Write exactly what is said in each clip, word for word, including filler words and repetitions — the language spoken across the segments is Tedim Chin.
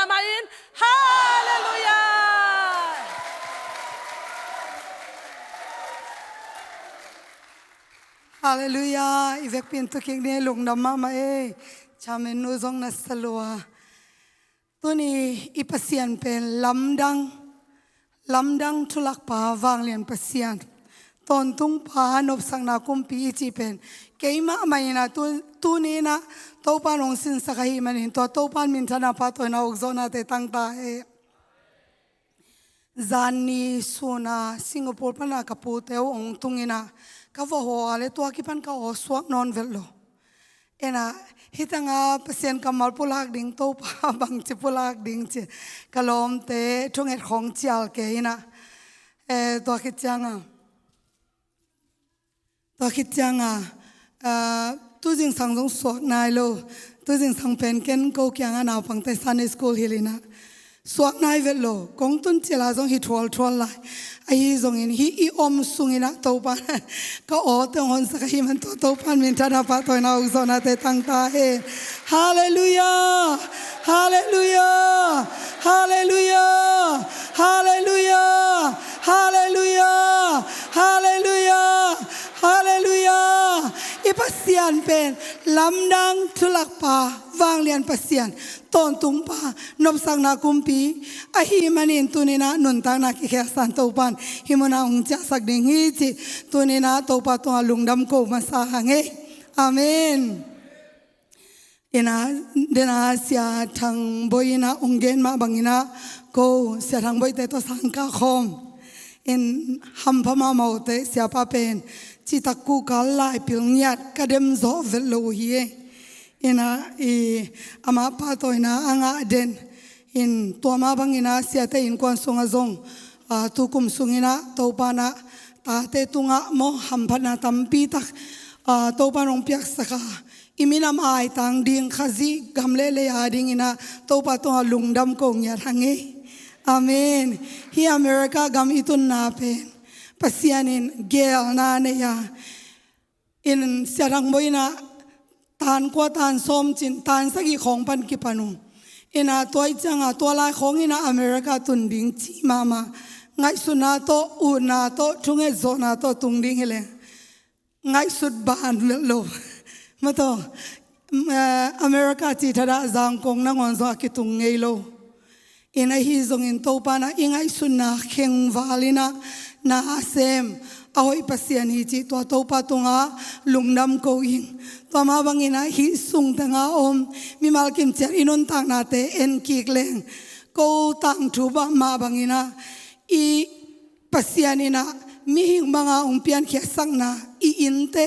Mahmah in. Halleluiah. Halleluiah. I vekpi in tu kik ni, lungdam mahmah ei. Chairman nu zong na sa lua. Tuni i Pasian pen lamdang, lamdang thulakpa, vanglian Pasian, tawntungpa, nopsakna kumpi i cih pen keimah mah in ah tu, tuni in ah Topa in hong sinsak ahih manin tua Topa in minthanna pahtawina uk zawnate tangta hen. Zanni sun a Singapore pan a ka pute uh hong tung in ah ka va haw a leh tua kipan ka aw suak nawn vet lo. Ena, hih teng ah Pasian kammal pulak ding, Topa bangci pulak ding ci, ka lawmte thunget khawng cial kei in ah, eh, tua khit ciang a, tua khit ciang a, ah, tu zingsang zong suak nai lo. Tu zingsang pen ken ko kiang ah naupangte Sunday school hilh in ah suak nai vet lo, kong tun cil a zong hi thualthual lai. Ahi zongin hih i om sung in ah Topa in ka awte hong honsak ahih man tua Topa in minthanna pahtawina uk zawnate tangta hen. Halleluiah. Halleluiah. Halleluiah. Halleluiah. Halleluiah. Halleluiah. Halleluiah. I Pasian pen lamdang thulakpa, vanglian Pasian, tawntungpa, nopsakna kumpi ahih manin tuni in ah nuntakna kikhelsan Topa in hih mun ah hong ciahsak ding hi cih tuni in ah Topa tungah lungdam ko masa hang ei. Amen. Ena, dena Sia Thang Boi in ah hong gen mah bang in ah ko Sia Thang Boite tawh sangkah khawm in hampha mahmah uh teh, siapa pen citak kuhkal lai pil ngiat ka dem zawh vet lo uh hi ei. Ena, i, amah pahtawina a ngah den in tua mah bang in ah siate innkuan sungah zong, ah, tukum sung in ah Topa in ah tate tungah maw hamphatna tampi tak, ah, Topa in hong piaksak a, i minam aitang ding, Khazih gam le lei a ding in ah Topa tungah lungdam ko ngiat hang ei. Amen. Hih America gam i tunna pen Pasian in geelna nei a, in Sia Thang Boi in ah tan kua tan sawm cin tan sagih khawng pan kipan uh. In ah tua ahih ciang a tua lai khawng in ah America tun ding ci mahmah. Ngaihsutna tawh, utna tawh, thunget zawhna tawh tung ding hi leh ngaihsut ban vet lo. Mataw, eh, America cih thadah Zangkong nangawn zong a kitung ngei lo. In ahi zongin Topa in ah i ngaihsutna khengval in ah na a sem a hoih Pasian hi cih tua Topa tungah lungdam ko ing. Tua mah bang in ah hih sung teng ah om mimal kimciat i nuntaknate en kik leng, ko tangthu mah bang in ah i Pasian in ah mihing banga hong piankhiatsakna i innte,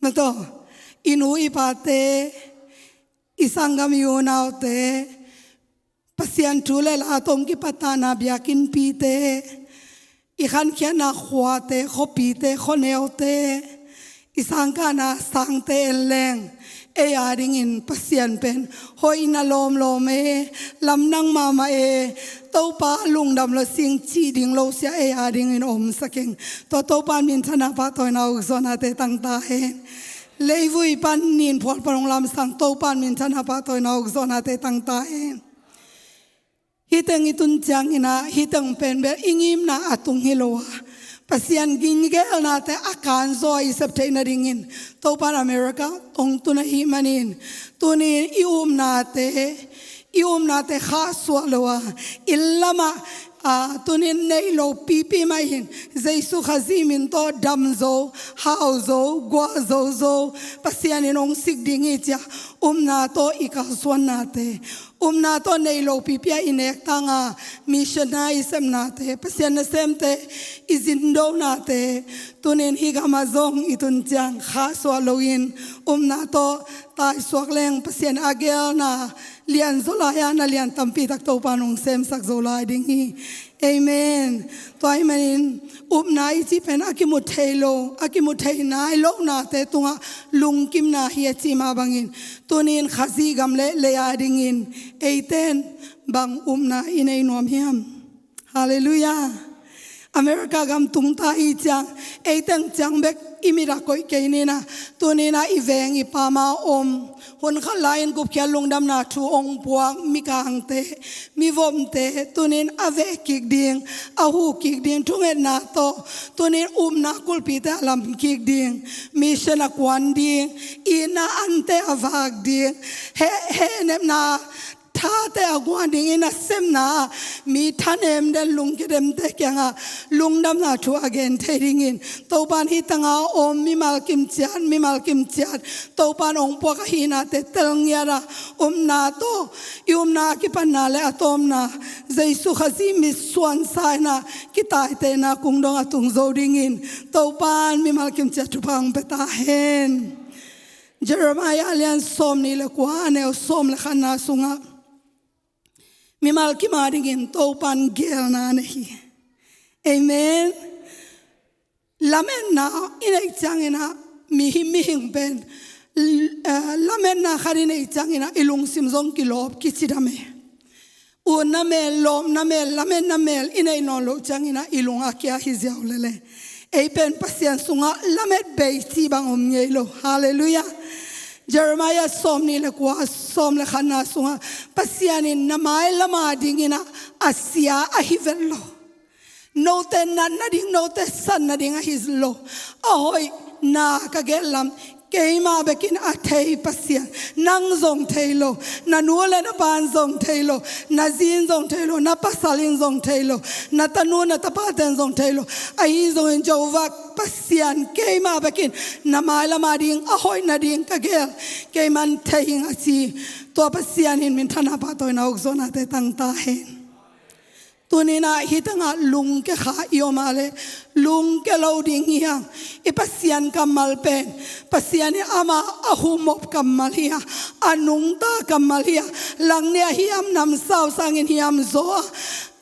mataw, i nu i pate, i sanggam i unaute, Pasian thu le la tawh hong kipattahna biakinnpite, i khankhiatna khuate, khuapite, khuaneute, i sangkahna sangte en leng, ei a dingin Pasian pen hoihna lawmlawm e, lamdang mahmah e, Topa lungdam lo sing cih ding lo sia ei a dingin omsa keng. Tua Topa in minthanna pahtawina uk zawnate tangta hen. Leivui pan, ninphual pan hong lamsang Topa in minthanna pahtawina uk zawnate tangta hen. Hih teng i tun ciangin ah hih teng pen bel i ngimna a tung hi lo a, Pasian ginggelnate a kanzaw a i sep theih nadingin Topa in America hong tun ahih manin tuni-in i upnate, i upnate khahsuah lo a, inn lamah, a, tuni-in neih lo pipi mah in Jesu Khazih min tawh dam zo, hau zo, guah zo zo, Pasian in hong sik ding hi ci-a upna tawh i kalsuannate, upna tawh neih lo pipi-a i nek tang a, mission-a i sepnate, Pasian nasemte i zindonate, tuni-in hih gamah zong i tun ciang khahsuah loin upna tawh taisuak leng Pasian a gelna lianzaw lai-a na lian tampi tak Topa in hong semsak zo lai ding hi. Amen. Tua ahih manin upna i cih pen a kimu thei lo, a kimu thei nai lonate tungah lungkimna hi a cih mah bangin tuni-in Khazih gam le lei a dingin eite in bang upna i nei nuam hiam? Halleluiah. America gam tung ta hi ciang, ei teng ciang bek i mit ah koih kei ni na, tuni na i veng i pam ah om, hun khat lai-in gupkhiat lungdamna thu hong puak mikangte, mivomte, tuni in a veh kik ding, a huh kik ding, thungetna tawh, tuni in upna kulhpite a lam kik ding, mission a kuan ding, itna ante a vak ding, he, hehnepna thate a guan dingin a sepna ah mi thanem den, lungkia demte kiangah lungdamna thu a gen thei dingin, Topa'n hih tangah om mimal kimciat, mimal kimciat, Topa'n hong puak ahihnate telngiat a, upna tawh, i upna a kipatna le a tawpna, Jesu Khazih mitsuansa in a kitaitehna kungdong a tung zo dingin, Topa'n mimal kimciat thupha hong pia ta hen. Jeremiah a lian sawmnih le kua, a neu sawm le khatna sungah, mimal kim a dingin Topa'n geelna nei hi. Amen. Lametna i neih ciangin ah, mi hi, mihing pen, eh, lametna khat i neih ciangin ah i lungsim zong kilawp, kicidam e. Utna mel, lawpna mel, lametna mel i neih nawn loh ciangin ah i lung a kia hi ziau lel e. Ei pen Pasian sungah lamet bei cih bang om ngei lo. Halleluiah. Jeremiah sawmnih le kua, sawm le khatna sungah, Pasian in na mailam a dingin ah a sia ahi vet lo, note natna ding, note satna ding ahi lo, a hoihna ka gelh lam keimah bekin a thei Pasian, nang zong thei lo, na nu le na pa'n zong thei lo, na zi'n zong thei lo, na pasal in zong thei lo, na tanu na tapate'n zong thei lo. Ahi zongin Jehovah Pasian, keimah bekin na mailam a ding, a hoihna ding ka gelh, keiman thei ing, a ci. Tua Pasian in minthanna, pahtawina, ukzawhnate tang ta hen. Tuni in ah hih tangah lungkia kha i om a leh, lungkia lo ding hi hang. I Pasian kammal pen, Pasian in amah a humop kammal hi a, a nungta kammal hi a, langnih a hiam, namsau sangin hiam zaw a,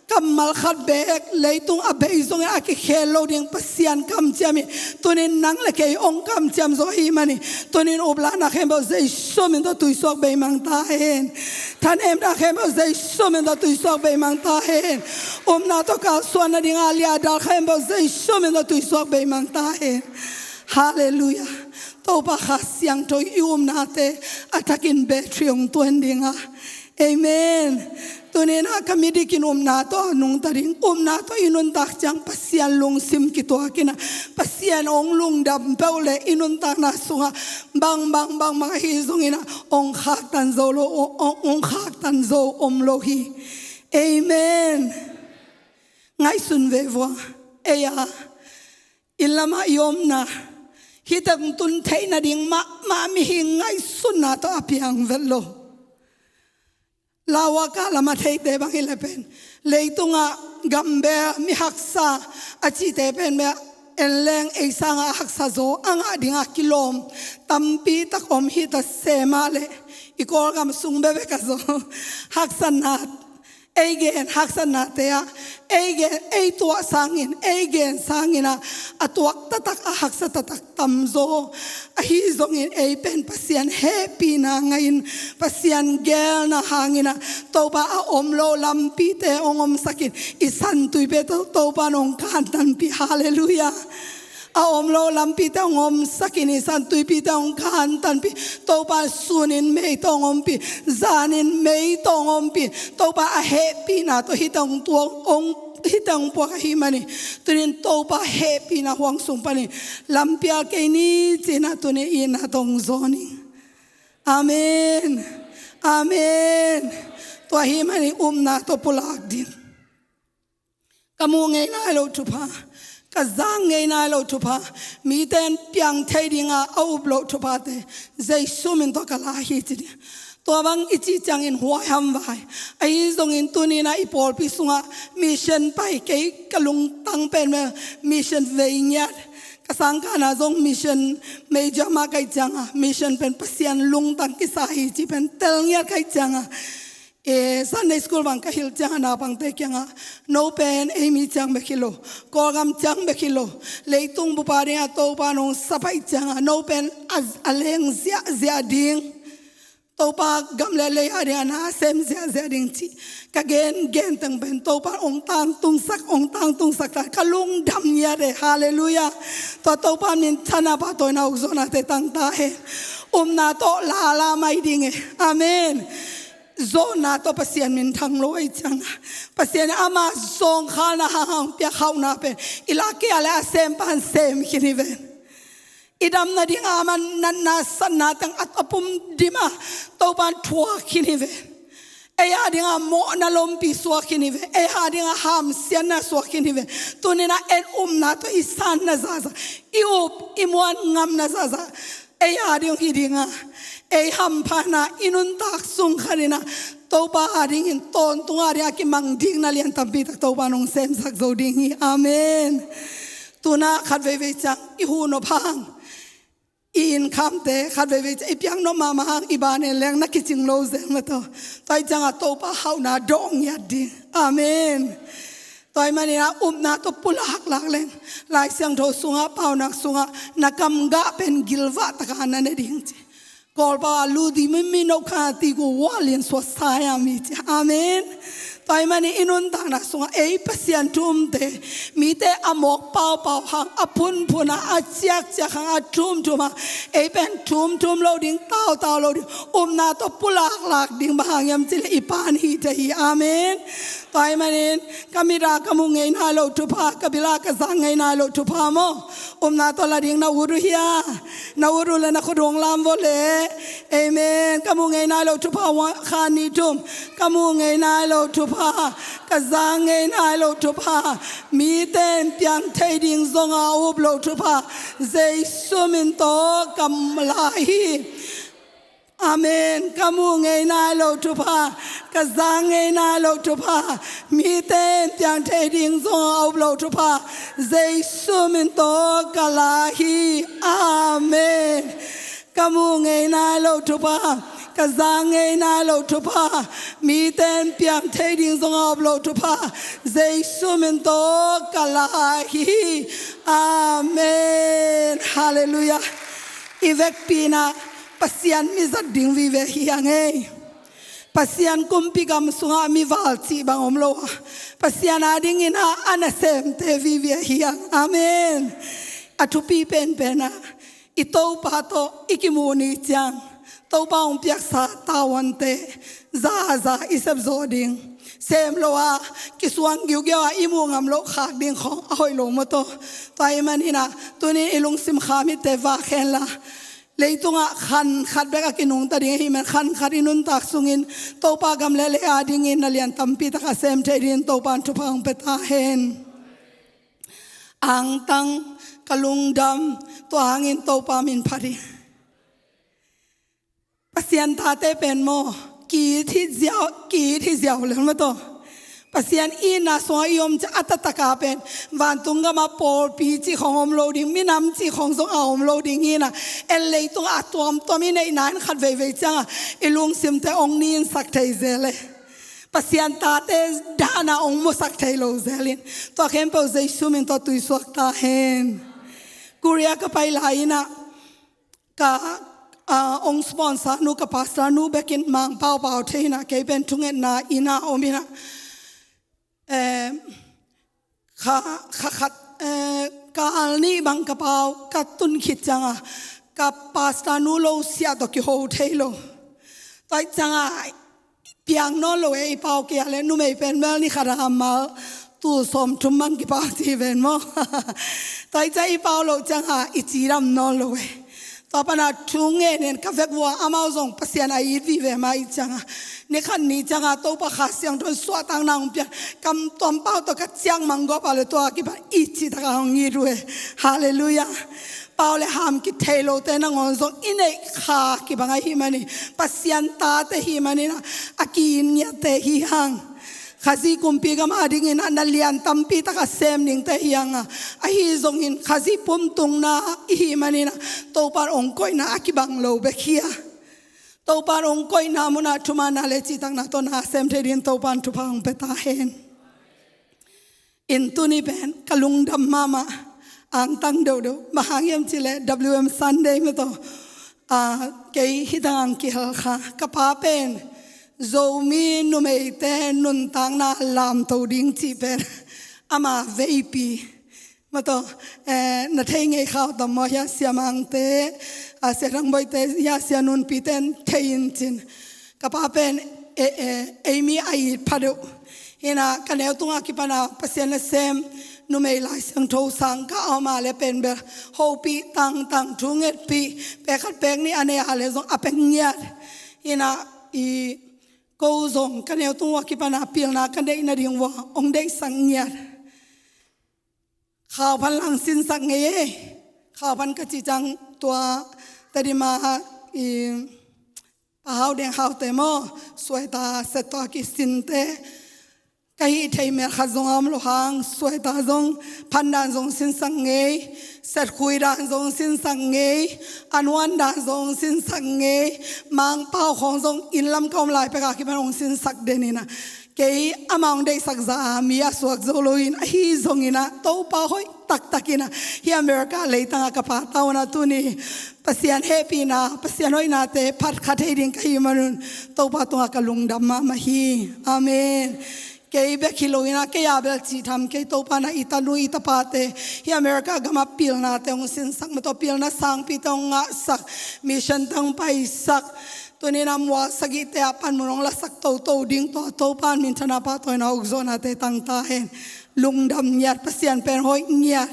kammal khat beek leitung a bei zongin a kikhel lo ding Pasian kamciam hi. Tuni in nang le kei hong kamciam zaw ahih manin, tuni in uplahna khempeuh Jesu min tawh tuisuak beimang ta hen. Thanemna khempeuh Jesu min tawh tuisuak beimang ta hen. Upna tawh kalsuan nading a liadal khempeuh Jesu min tawh tuisuak beimang ta hen. Halleluiah. Topa Kha Siangtho i upnate a thakin battery hong tuan ding a. Amen. Tuni in ah ka midik in upna tawh a nungta ding, upna tawh i nuntak ciang Pasian lungsim kituak in ah, Pasian hong lungdam peuh leh i nuntakna sungah bang, bang, bang, bang ahi zongin ah hong khaktan zo lo, hong, hong, hong khaktan zo om lo hi. Amen. Ngaihsun ve vua, ei a, inn lamah i omna, hih teng tun theih nading mahmah mihing ngaihsutna tawh a piang vet lo. Lau a, ka lam a theite bang hi leh pen, leitungah gambel mi haksa a cihte pen bel en leng ei sangah a haksa zaw a ngah dingah kilawm tampi tak om hi ta se mah leh, i Kawlgam sung bekbek ah zaw haksatna, ei gen haksatnate ah, ei gen, ei tuah sangin, ei gen sangin ah, a tuak taktak, a haksa taktak tamzaw. Ahi zongin ei pen Pasian hehpihna ngah in, Pasian geelna hangin ah, Topa a om lo lampite hong omsak in, i santuipite To-, Topa in hong kantanpih. Halleluiah. A om lo lampite hong omsak in, i santuipite hong kantanpih. Topa in sunin mei tawh hong ompih, zanin mei tawh hong ompih. Topa a hehpihna tawh hih teng tuak hong, hih teng puak ahih manin, tuni in Topa hehpihna huang sung panin lampial kei ni ci-in ah tuni in itna tawh hong zawn ing. Amen. Amen. Tua ahih manin upna tawh pulak ding. Ka muh ngei nai loh thupha, ka zak ngei nai loh thupha, mite in piang thei dinga a up loh thuphate Jesu min tawh ka la hi ci ding. Tua bang i cih ciangin huaiham vai. Ahi zongin tuni in ah i pawlpi sungah mission pai, kei ka lungtang pen bel mission vei ngiat. Ka sangkahna zong mission major mah ka hih cianga, mission pen Pasian lungtang kisa hi cih pen tel ngiat ka hih cianga, eh, Sunday school bang ka hilh cianga, naupangte kiangah, no pen ei mi ciang bek hi lo, Kawlgam ciang bek hi lo, leitung bup a dingah Topa in hong sapaih cianga, no pen a, a leng ziahziah ding. Topa gam le lei a ding a na sem ziahziah ding cih ka gen, gen teng pen Topa hong tangtungsak, hong tangtungsak ta, ka lungdam ngiat e. Halleluiah. Tua Topa minthanna pahtawi na uk zawnate tang ta hen. Upna tawh lala mai ding e. Amen. Zawnna tawh Pasian minthang lo ahih ciangin, Pasian in ama zawngkhalna hanghang piak hauhna pen i lak kei a le a sempa in sem khin hi ven. I dam nading a ama natna satna teng a, a pum dim a Topa in thuak khin hi ven. Ei a ding a mawhna lompi suak khin hi ven. Ei a ding a hamsiatna suak khin hi ven. Tuni-in a en upna tawh i sanna zahzah, i up i muan ngamna zahzah ei a ding hi ding a, ei hamphatna i nuntak sung khat in a Topa a dingin tawntung a ding a kimang dikna lian tampi tak Topa in hong semsak zo ding hi. Amen. Tu-in a khat veivei ciang i huh nop hang, i inn khamte khat veivei ciang i piak nop mahmah hang, i ban en leng na kicing lo zel mah tawh. Tua ahih ciangin Topa hauhna dawh ngiat ding. Amen. Tua ahih manin a upna tawh pulaklak leng, Lai Siangtho sungah, Paunak sungah, na kam gah pen gilvah takin na ne ding ci. Kawlpau a lu di mi, mi no kha ti gu wa lian sua sa ya mi ci. Amen. Tua ahih manin i nuntakna sungah ei Pasian thu umte, mite a mawk paupau hang, a phunphun a, a ciakciak hang, a thumthum a, ei pen thumthum lo ding, tautau lo ding, upna tawh pulaklak ding, bang hang hiam cih leh i Pa in hih thei hi. Amen. Tua ahih manin ka mit a ka mu ngei nai loh thupha, ka bil a ka zang ngei nai loh thupha maw, upna tawh la ding na ut uh hia? Na ut uh leh na khut uh hong lam vua leh. Amen. Ka mu ngei nai loh thupha, kha nih thum, ka mu ngei nai loh thupha, ka zang ngei nai loh thupha, mite in piang thei ding zong a up loh thupha, Jesu min tawh ka la hi. Amen. Ka mu ngei nai loh thupha, ka zang ngei nai loh thupha, mite in piang thei ding zong a up loh thupha, Jesu min tawh ka la hi. Amen. Ka mu ngei nai loh thupha, ka zang ngei nai loh thupha, mite in piang thei ding zong a up loh thupha, Jesu min tawh ka la hi. Amen. Halleluiah. I vekpi-in a Pasian mi zat ding vive hi hang ei. Pasian kumpi gam sungah mi val cih bang om lo a, Pasian a dingin a, a nasemte vive hi hang. Amen. A thupi penpen a, i Topa tawh i kimuh ni ciang, Topa hong piaksa tavuante zaza i sep zawh ding. Sem lo a kisuang giugiau a i muh ngam loh khak ding khawng a hoih lo maw taw. Tua ahih manin a, tuni-in i lungsim kha mitte vak hen la, leitungah khan khat bek a kinungta ding ahih man, khan khat i nuntak sungin Topa gam le lei a dingin na lian tampi tak a sem thei dingin Topa in thupha hong pia ta hen. Angtang, ka lungdam, tua hangin Topa min phat hi. Pasian tate pen maw, ki-it hi ziau, ki-it hi ziau lel maw taw. Pasian itna sungah i om ciang a taktak a pen vantung gamah pawlpi cih khawng om lo ding, minam cih khawng zong a om lo ding hi-in a, en leitungah a tuamtuam i neihna in khat veivei ciangah i lungsimte hong ninsak thei zel e. Pasian tate dahna hong musak thei lo zel in. Tua khempeuh Jesu min tawh tuisuak ta hen. Korea ka pai lai-in a, ka, a, hong sponsor nu, ka pastor nu bekin Mangpau pau thei-in a, kei pen thungetna inn ah om in a, eh, kha, kha khat, eh, kal nih bang ka pau ka tun khit ciangin ka pastor nu lo siah tawh kiho thei lo. Tua ahih ciangin piang nawn lo e, i pau kei a leh numei pen mel ni khat a mal tul sawmthum bang kipau ci ven maw. Tua ahih ciangin i pau loh ciangin i cidam nawn lo e. Tua pan a thu ngen in ka vek uh a, amau zong Pasian a it vive mah ahih ciangin, ni khat ni ciangin Topa Kha Siangtho in suahtakna hong pia in, kam tuam pau tawh ka ciak mang gawp a leh tua kipan i cih takin hong it uh e. Halleluiah. Pau le ham kithei lote nangawn zong i neih kha kibang ahih manin, Pasian tate ahih manin a, a ki-it ngiatte hi hang. Khazih kumpi gam a dingin a na lian tampi tak a sem dingte hi hang a, ahi zongin Khazih pumtungna i hih manin a, Topa in hong koihna a kibang lo bek hi a, Topa in hong koihna mun ah thumanna le cihtakna tawh na sem thei dingin Topa in thupha hong pia ta hen. In tuni pen ka lungdam mahmah, angtang deuhdeuh, bang hang hiam cih leh W M Sunday mah taw, A, kei hih tangah kihel kha. Ka pa pen Zomi numeite nuntakna lamto ding cih pen ama veipi. Maw taw, eh, na thei ngei kha uh tam maw, hia Sia Mangte, a, Sia Thang Boite, hia Sia Nunpite in thei in cin. Ka pa pen, eh, eh, ei mi a it pha deuh. Hi na, ka neu tungah kipan a Pasian nasem numei Lai Siangtho sang ka a om a leh pen bel hopih tangtang, thu ngetpih, pek khat pek nih a nei a leh zong a pek ngiat. Hi na, i ko zong ka neu tungah kipan a pilna ka neih nading uh a hong deihsak ngiat. Khau phan lang sinsak ngei e. Khau phan ka cih ciang tua Tedim a, i, Pa Hau Deng Haute maw, suaita set tawh a kisinte. Ka hih thei mel khat zong a om lo hang, suaita zong phan dan zong sinsak ngei, set khui dan zong sinsak ngei, a nuan dan zong sinsak ngei, Mangpau khawng zong inn lam ka om lai pek a kipan hong sinsak den hi na. Kei amah hong deihsak zah a mi a suak zo lo in, ahi zongin ah Topa hoih taktak in ah, hih America leitang ah ka pa tawn ah tuni Pasian hehpihna, Pasian hoihnate phat kha thei ding ka hih manun Topa tungah ka lungdam mahmah hi. Amen. Kei bek hi lo in ah, kei a bel cih tham kei, Topa in ah i tanu i tapate hih America gam ah pilnate hong sinsak, maw taw pilna sangpite hong ngahsak, mission tang paisak, tuni in ah mual sagihte ah panmun hong lasak toto ding tawh Topa in minthanna pahtawina ukzawhnate tang ta hen. Lungdam ngiat, Pasian pen hoih ngiat.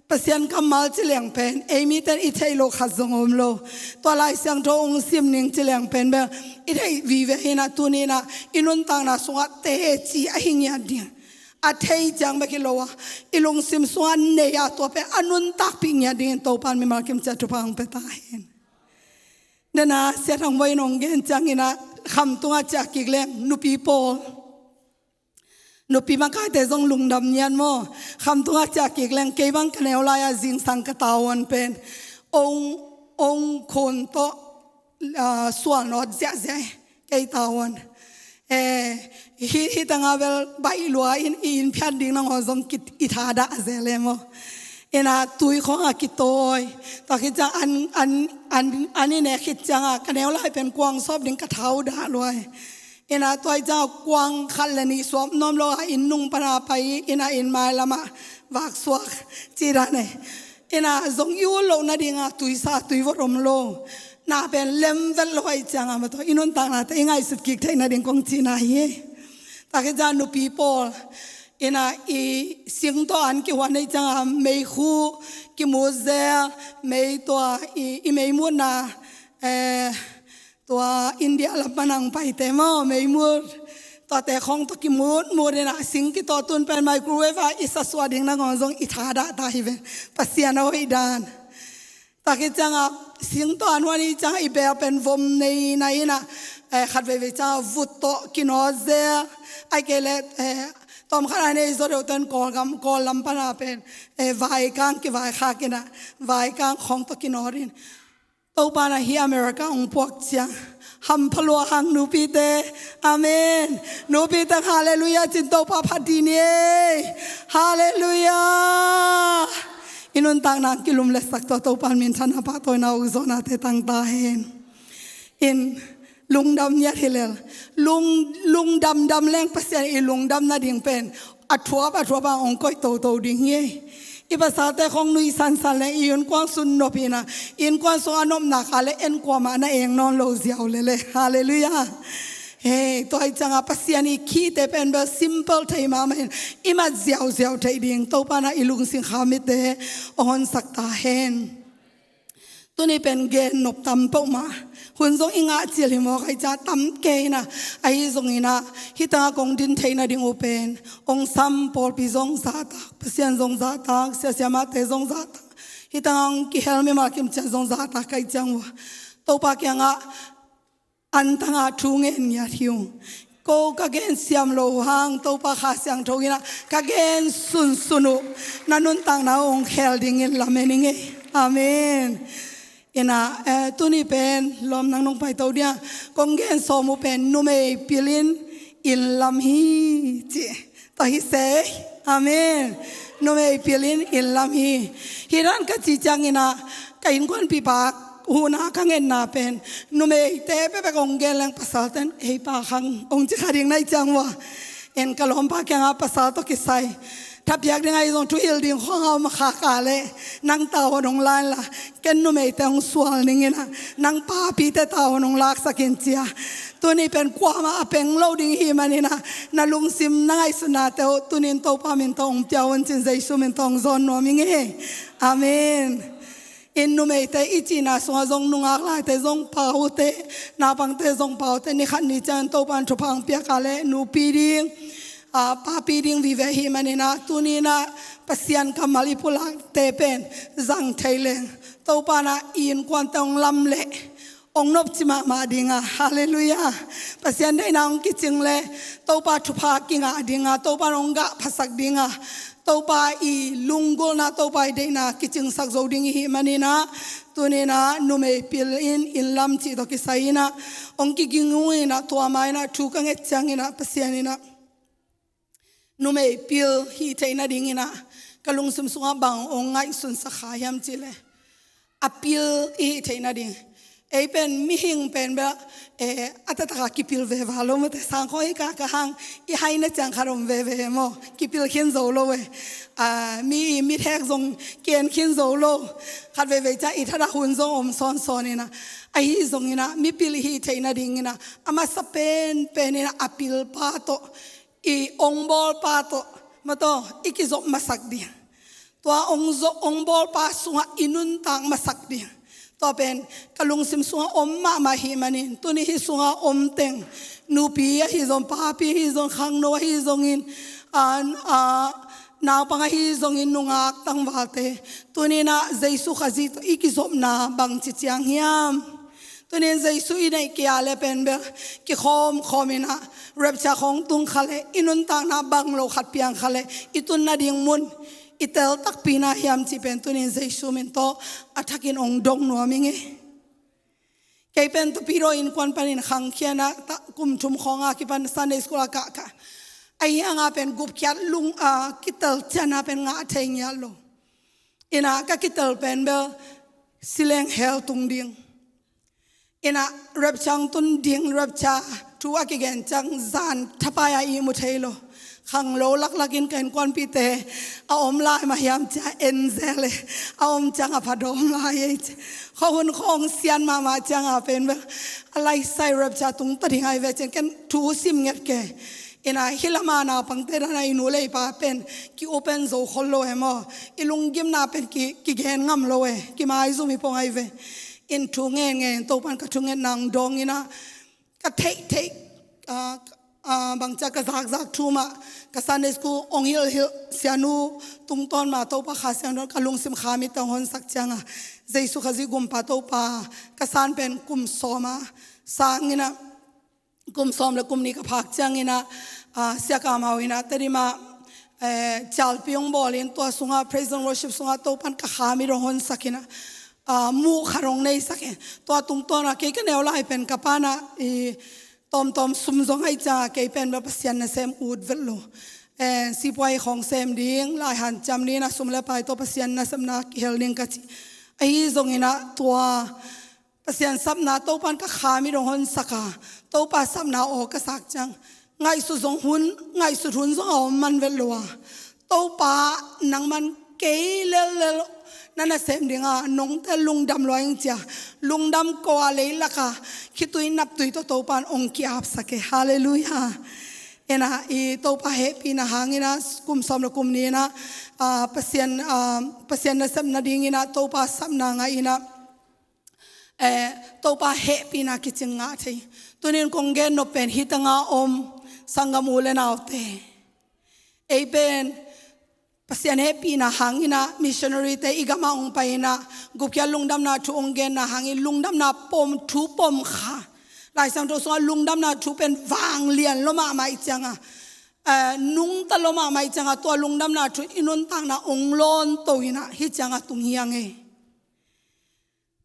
Pasian kammal ci leng pen ei mite in i theih loh khat zong om lo. Tua Lai Siangtho hong sim ning ci leng pen bel i theih vive hi na, tuni in ah i nuntakna sungah teci ahi ngiat ding. A thei ciang bek hi lo a, i lungsim sungah nei a, tua pen a nuntakpih ngiat dingin Topa in mimal kim ciat thupha hong pia ta hen. Dena Sia Thang Boy in hong gen ciangin ah, Khamtung ah ciah kik leng nupi pawl, nupi makaite zong lungdam ngiat maw. Khamtung ah ciah kik leng kei bang ka neu lai ah zingsang ka tavuan pen ong, ong khun tawh, ah, sual nawt ziahziah e, kei tavuan. Eh, hih, hih tangah bel baih lua in, i inn phiat ding nangawn zong ki, i thadah zel e maw. Inn ah tui khawng a kitawi. Tua khit ciang an, an, an, an i nek khit ciangah ka neu lai pen kuang sawp ding ka thau dah lua e. Inn ah tua ciangah kuang khat le nih suak nuam lo a inn nung pan a pai, inn ah inn mailam ah vak suak ci dan e. Inn ah zong i ut loh nading ah tuisa, tui vot om lo. Na pen lem vet lo ahih ciangah maw taw i nuntaknate i ngaihsut kik theih nading kong cihna hi. Tua khit ciang nupi pawl, inn ah i sing tawh an kihuan ahih ciangah meikhu kimut zel, mei tua i, i meimutna, eh, tua India lam pan a hong paite maw, meimut, tuate khawng tawh kimutmut in ah sing kitawh tun pen microwave ah i sasuah ding nangawn zong i thadah ta hi ve. Pasian a hoih dan. Tua khit ciangah sing tawh an huan ahih ciangah i bel pen vom nei na in ah, eh, khat veivei ciangah vut tawh kinawt zel. Ahih kei leh, eh, tawmkhat a nei zaw deuhte in Kawlgam, Kawl lam pan a pen, eh, vaikang kivaikhak in ah, vaikang khawng tawh kinawt in. Topa in ah hih America hong puak ciang hampha lua hang nupite. Amen. Nupite hallelujah cin Topa phat dih ni ei. Hallelujah. I nuntakna kilumletsak tawh Topa in minthanna pahtawina ukzawhnate tang ta hen. In lungdam ngiat hi lel. Lung, lungdamdam leng Pasian i lungdam nading pen a thuap a thuap a hong koih toto ding hi. I pasalte khawng nuihsansan leng i innkuan sung nop hi na, innkuan sung a nopna kha leh en kuamah na eng nawn lo ziau lel e. Hallelujah. Hei, tua ahih ciangah Pasian i khihte pen bel simple thei mahmah in i mat ziauziau theih ding Topa in ah i lungsim kha mitte hong honsak ta hen. Tuni pen gen nop tam peuhmah. Hun zong i ngah cil hi mawk ahih ciang tam kei hi na. Ahi zongin ah hih tangah kong din theih nading uh pen hong sam pawlpi zong zahtak, Pasian zong zahtak, siasiamahte zong zahtak, hih tangah hong kihel mimal kim ciat zong zahtak ka hih ciang uh a, Topa kiangah an tangah thu ngen ngiat hi ung. Ko ka gen siam lo uh hang, Topa Kha Siangtho in ah ka gen sunsun uh, na nuntakna uh hong khel dingin lamen ing ei. Amen. In ah, eh, tuni pen lawm nang nong paito dia, kong gen sawm uh pen numei pilin inn lam hi ci. Tua hi se. Amen. Numei pilin inn lam hi. Hih dan ka cih ciangin ah ka innkuanpipa Huhna ka ngetna pen numeite pepek hong gen leng pasalten ei pa khang hong ci kha ding na hi ciang ua. En ka lawmpa kiangah pasal tawh kisai thapiak ding ahi zong thuhilh ding khawng a om a khak a leh nang tavuan hong la inla ken numeite hong sual ning inah nang papite tavuan hong laksak in ci a. Tuni pen kuamah a peng lo ding hi maninah na lungsim na ngaihsutnate uh tunin Topa min tawh hong pia un ci-in Jesu min tawh hong zawn nuam ing ei. Amen. In numeite i cihna sungah zong nungak laite zong paute, naupangte zong paute ni khat ni ciangin Topa in thupha hong piak a leh nupi ding, a, papi ding vive hi maninah tuninah Pasian kammal i pulakte pen zang thei leng Topa inah i innkuante hong lam leh hong nopci mahmah ding a, halleluiah. Pasian deihna hong kicing leh Topa thupha kingah ding a, Topa in hong gah phasak ding a, Topa i lunggulhna, Topa i deihna kicingsak zo ding i hih maninah tuninah numei pil in inn lam cih tawh kisai inah hong kiging uh inah tua ma inah thu ka nget cianginah Pasian inah numei pil hih theih nadinginah ka lungsim sungah bang hong ngaihsunsak kha hiam cih leh a pil i hih theih nading. Ei pen mihing pen bel, eh, a taktakah kipil veva lo mate, sangkhawng i kah kah hang i haina ciang khat om veve maw, kipil khin zo lo eh. Ah, mi i mithek zong ki-en khin zo lo. Khat veivei ciang i thadah hun zong om sawnsawn inah. Ahi zonginah mipil i hih theih nadinginah a masa penpen inah a pilpa tawh, i hong bawlpa tawh, mataw, i kizop masak ding. Tua hong zop, hong bawlpa sungah i nuntak masak ding. Tua pen ka lungsim sungah om mahmah hi manin tuni hih sungah om teng, nupi ahi zong, papi ahi zong, khangno ahi zongin, a, a, naupang ahi zongin, nungak tangvalte tuninah Jesu Khazih tawh i kizopna bangci ciang hiam? Tunin Jesu i neih kei a leh pen bel kikhawmkhawm inah rapture khawng tung kha leh i nuntakna bang lo khat piang kha leh i tun nading mun i tel takpi na hiam cih pen tunin Jesu min tawh a thakin hong dong nuam ing ei. Kei pen Tapidaw innkuan panin khangkhia inah kum thum khawng a kipan Sunday school a kah kah. Ahi hangah pen gupkhiat lung a kitel ciangah pen ngah thei ngiat lo. Inah ka kitel pen bel si leng hell tung ding. Inah rapture hong tun ding, rapture thu a kigen ciang zan thapai a ihmu thei lo. Khanglo laklakin ka innkuanpihte a om lai mah hiam ci-a en zel e. A om ciang a pha dawm lai ei ci. Khuahun khawng sian mahmah ciangah pen bel a laisai rapture tung ta ding ahi ve ci-in ken thu sim nget kei. Inah hih lamah naupangte danah i nu le i pa pen ki-up en zo khol lo e maw. I lunggimna pen ki, kigen ngam lo e. Kimaizum hi pong ahi ve. In thu ngen ngen Topa in ka thungetna hong dawng inah ka theihtheih, ah, ah, bangcia ka zakzak thu mah ka Sunday school hong hilhhilh sianu tungtawn mah Topa Kha Siangtho in ka lungsim kha mitte hong honsak ciangah Jesu Khazih gumpa Topa ka san pen kum sawm a sang inah kum sawm le kum nih ka phak cianginah, ah, Sia Kam Hau inah Tedim ah, eh, cialpi hong bawlin tua sungah praise and worship sungah Topa in ka kha mit hong honsak inah, ah, muh khat hong neisak in. Tua tungtawnah kei ka neu lai pen ka pa inah i tawmtawm sum zong ahi ciangah kei pen bel Pasian nasem ut vet lo. Eh, sipuai khawng sem ding, lai hanciam ding inah sum le pai tawh Pasian nasepna kihel ding ka ci. Ahi zonginah tua Pasian sapna Topa in ka kha mit hong honsak a, Topa sapna aw ka sak ciang ngaihsut zong hun, ngaihsut hun zong a om man vet lo a, Topa nangman kei lellel na nasem dingah nong tel lungdam lua ing ci-a lungdam ko a leilakah khitui naptui tawh Topa in hong ki-apsak e. Halleluiah. Inah i Topa hehpihna hang inah kum sawm le kum nih inah, ah, Pasian, ah, Pasian nasepna ding inah Topa sapna ngah inah, eh, Topa hehpihna kicing ngah thei. Tunin kong gen nop pen hih tengah om sanggam u le naute, ei pen Pasian hehpihna hang inah missionary-te i gamah hong pai inah gupkhiat lungdamna thu hong genna hangin lungdamna pom, thu pom kha. Lai Siangtho sungah lungdamna thu pen vanglian lua mahmah ih ciangah, eh, nungta lua mahmah ih ciangah tua lungdamna thu i nuntakna hong lawnto inah hih ciangah tung hi hang ei.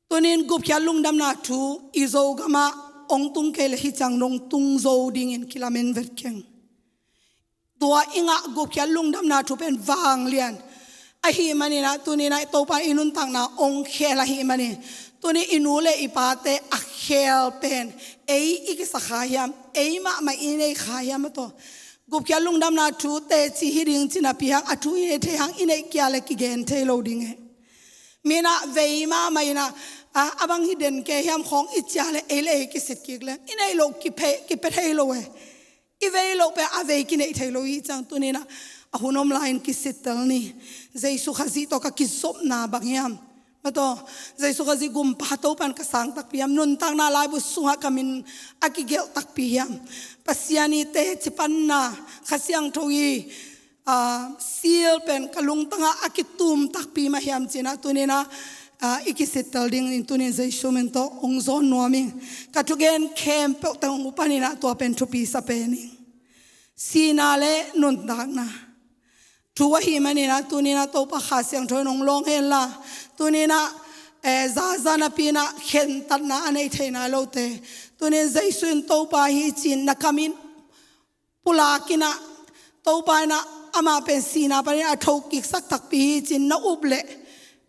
Tunin gupkhiat lungdamna thu i Zogamah hong tung kei leh hih ciang dong tung zo dingin kilamen vet keng. Tua i ngah gupkhiat lungdamna thu pen vanglian, Ahih manin ah tuni-in ah Topa i nuntakna hong khel ahih manin, tuni i nu le i pate a khel pen ei i kisa kha hiam, ei mahmah i nei kha hiam, a tawh. Gupkhiat lungdamna thu teci hi ding ci napi hang, a thu i neih theih hang i neih kia le kigen thei lo ding hi. Min ah vei mahmah in ah, a, a bang hi den kei hiam khawng i ciah le ei le ei kisit kik leng i neih loh kipia, kipia thei lo hi. I vei loh pen a vei kineih thei lo hi ciang, tuni-in ah a hun om lai-in kisittel ni. Jesu Khazih tawh ka kizopna bang hiam? Mah tawh, Jesu Khazih Gumpa Topa'n ka sang takpi hiam? Nuntakna laibu sungah ka min a kigelh takpi hiam? Pasian i teci panna, Kha Siangtho i, a, seal pen ka lungtangah a kitum takpi mah hiam ci-in ah tuni-in ah, a, i kisittel dingin tuni-in Jesu min tawh hong zawn nuam ing. Ka thugen khempeuh teng hong upan in ah tua pen thupi sa pen ing. Sihna le nuntakna thu ahih manin ah tuni-in ah Topa Kha Siangtho in hong lawng hen la. Tuni-in ah, eh, zaza napi-in ah khentatna a nei thei nai lote, tuni-in Jesu in Topa hi ci-in na kam in pulak in ah, Topa in ah amah pen sihna panin a thokiksak takpi hi ci-in na up leh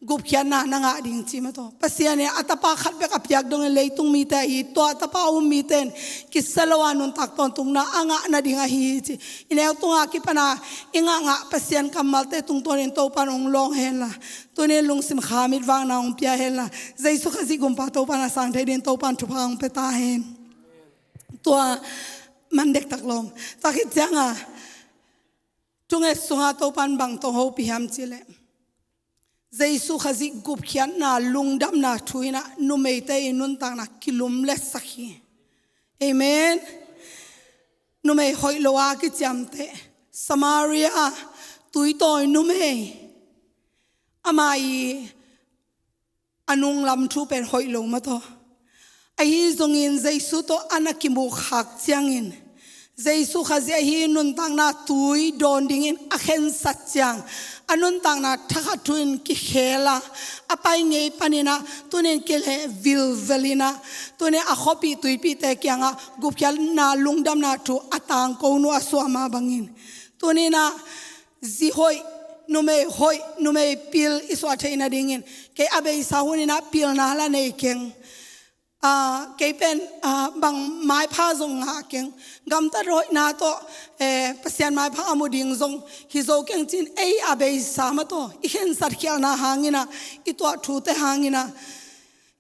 gupkhiatna na ngah ding ci, mah tawh. Pasian in a Tapa khat bek a piak dongin leitung mite ahi, tua Tapa a um mite in kisia lo a nuntak tawntungna a ngah nading ahi hi ci. I neu tungah kipan a i ngahngah Pasian kammalte tungtawnin Topa'n hong lawng hen la. Tuni-in lungsim khamit vakna hong pia hen la. Jesu Khazih Gumpa Topa'n a sang thei dingin Topa'n thupha hong pia ta hen. Tua man dektak lawm. Tua khit ciangah, thunget sungah Topa'n bang tawh hong hopih hiam cih leh, Jesu Khazih gupkhiatna, lungdamna thu in ah numeite i nuntakna kilumletsak hi. Amen. Numei hoih lo a kiciamteh, Samaria tuitawi numei, amah i a nunglam thu pen hoih lo mah tawh. Ahi zongin Jesu tawh a na kimukhak ciangin, Jesu Khazih ahi nuntakna tui dawn dingin a khensat ciang, a nuntakna thakhat thu-in kikhel a, a pai ngei panin ah tuni-in kileh vilvel in ah, tuni-in a khuapih tuipihte kiangah gupkhiatna, lungdamna thu a tangko nuam a suah mah bangin, tuni-in ah zi hoih, numei hoih, numei pil i suah theih nadingin, kei a beisa hun in ah pilna la nei keng. Ah, kei pen, ah, bang maipha zong ngah keng. Gamtat hoihna tawh, eh, Pasian maipha a mu ding zong hi zo keng ci-in, ei a beisa mah tawh i khensat khialhna hangin ah, i tuah thute hangin ah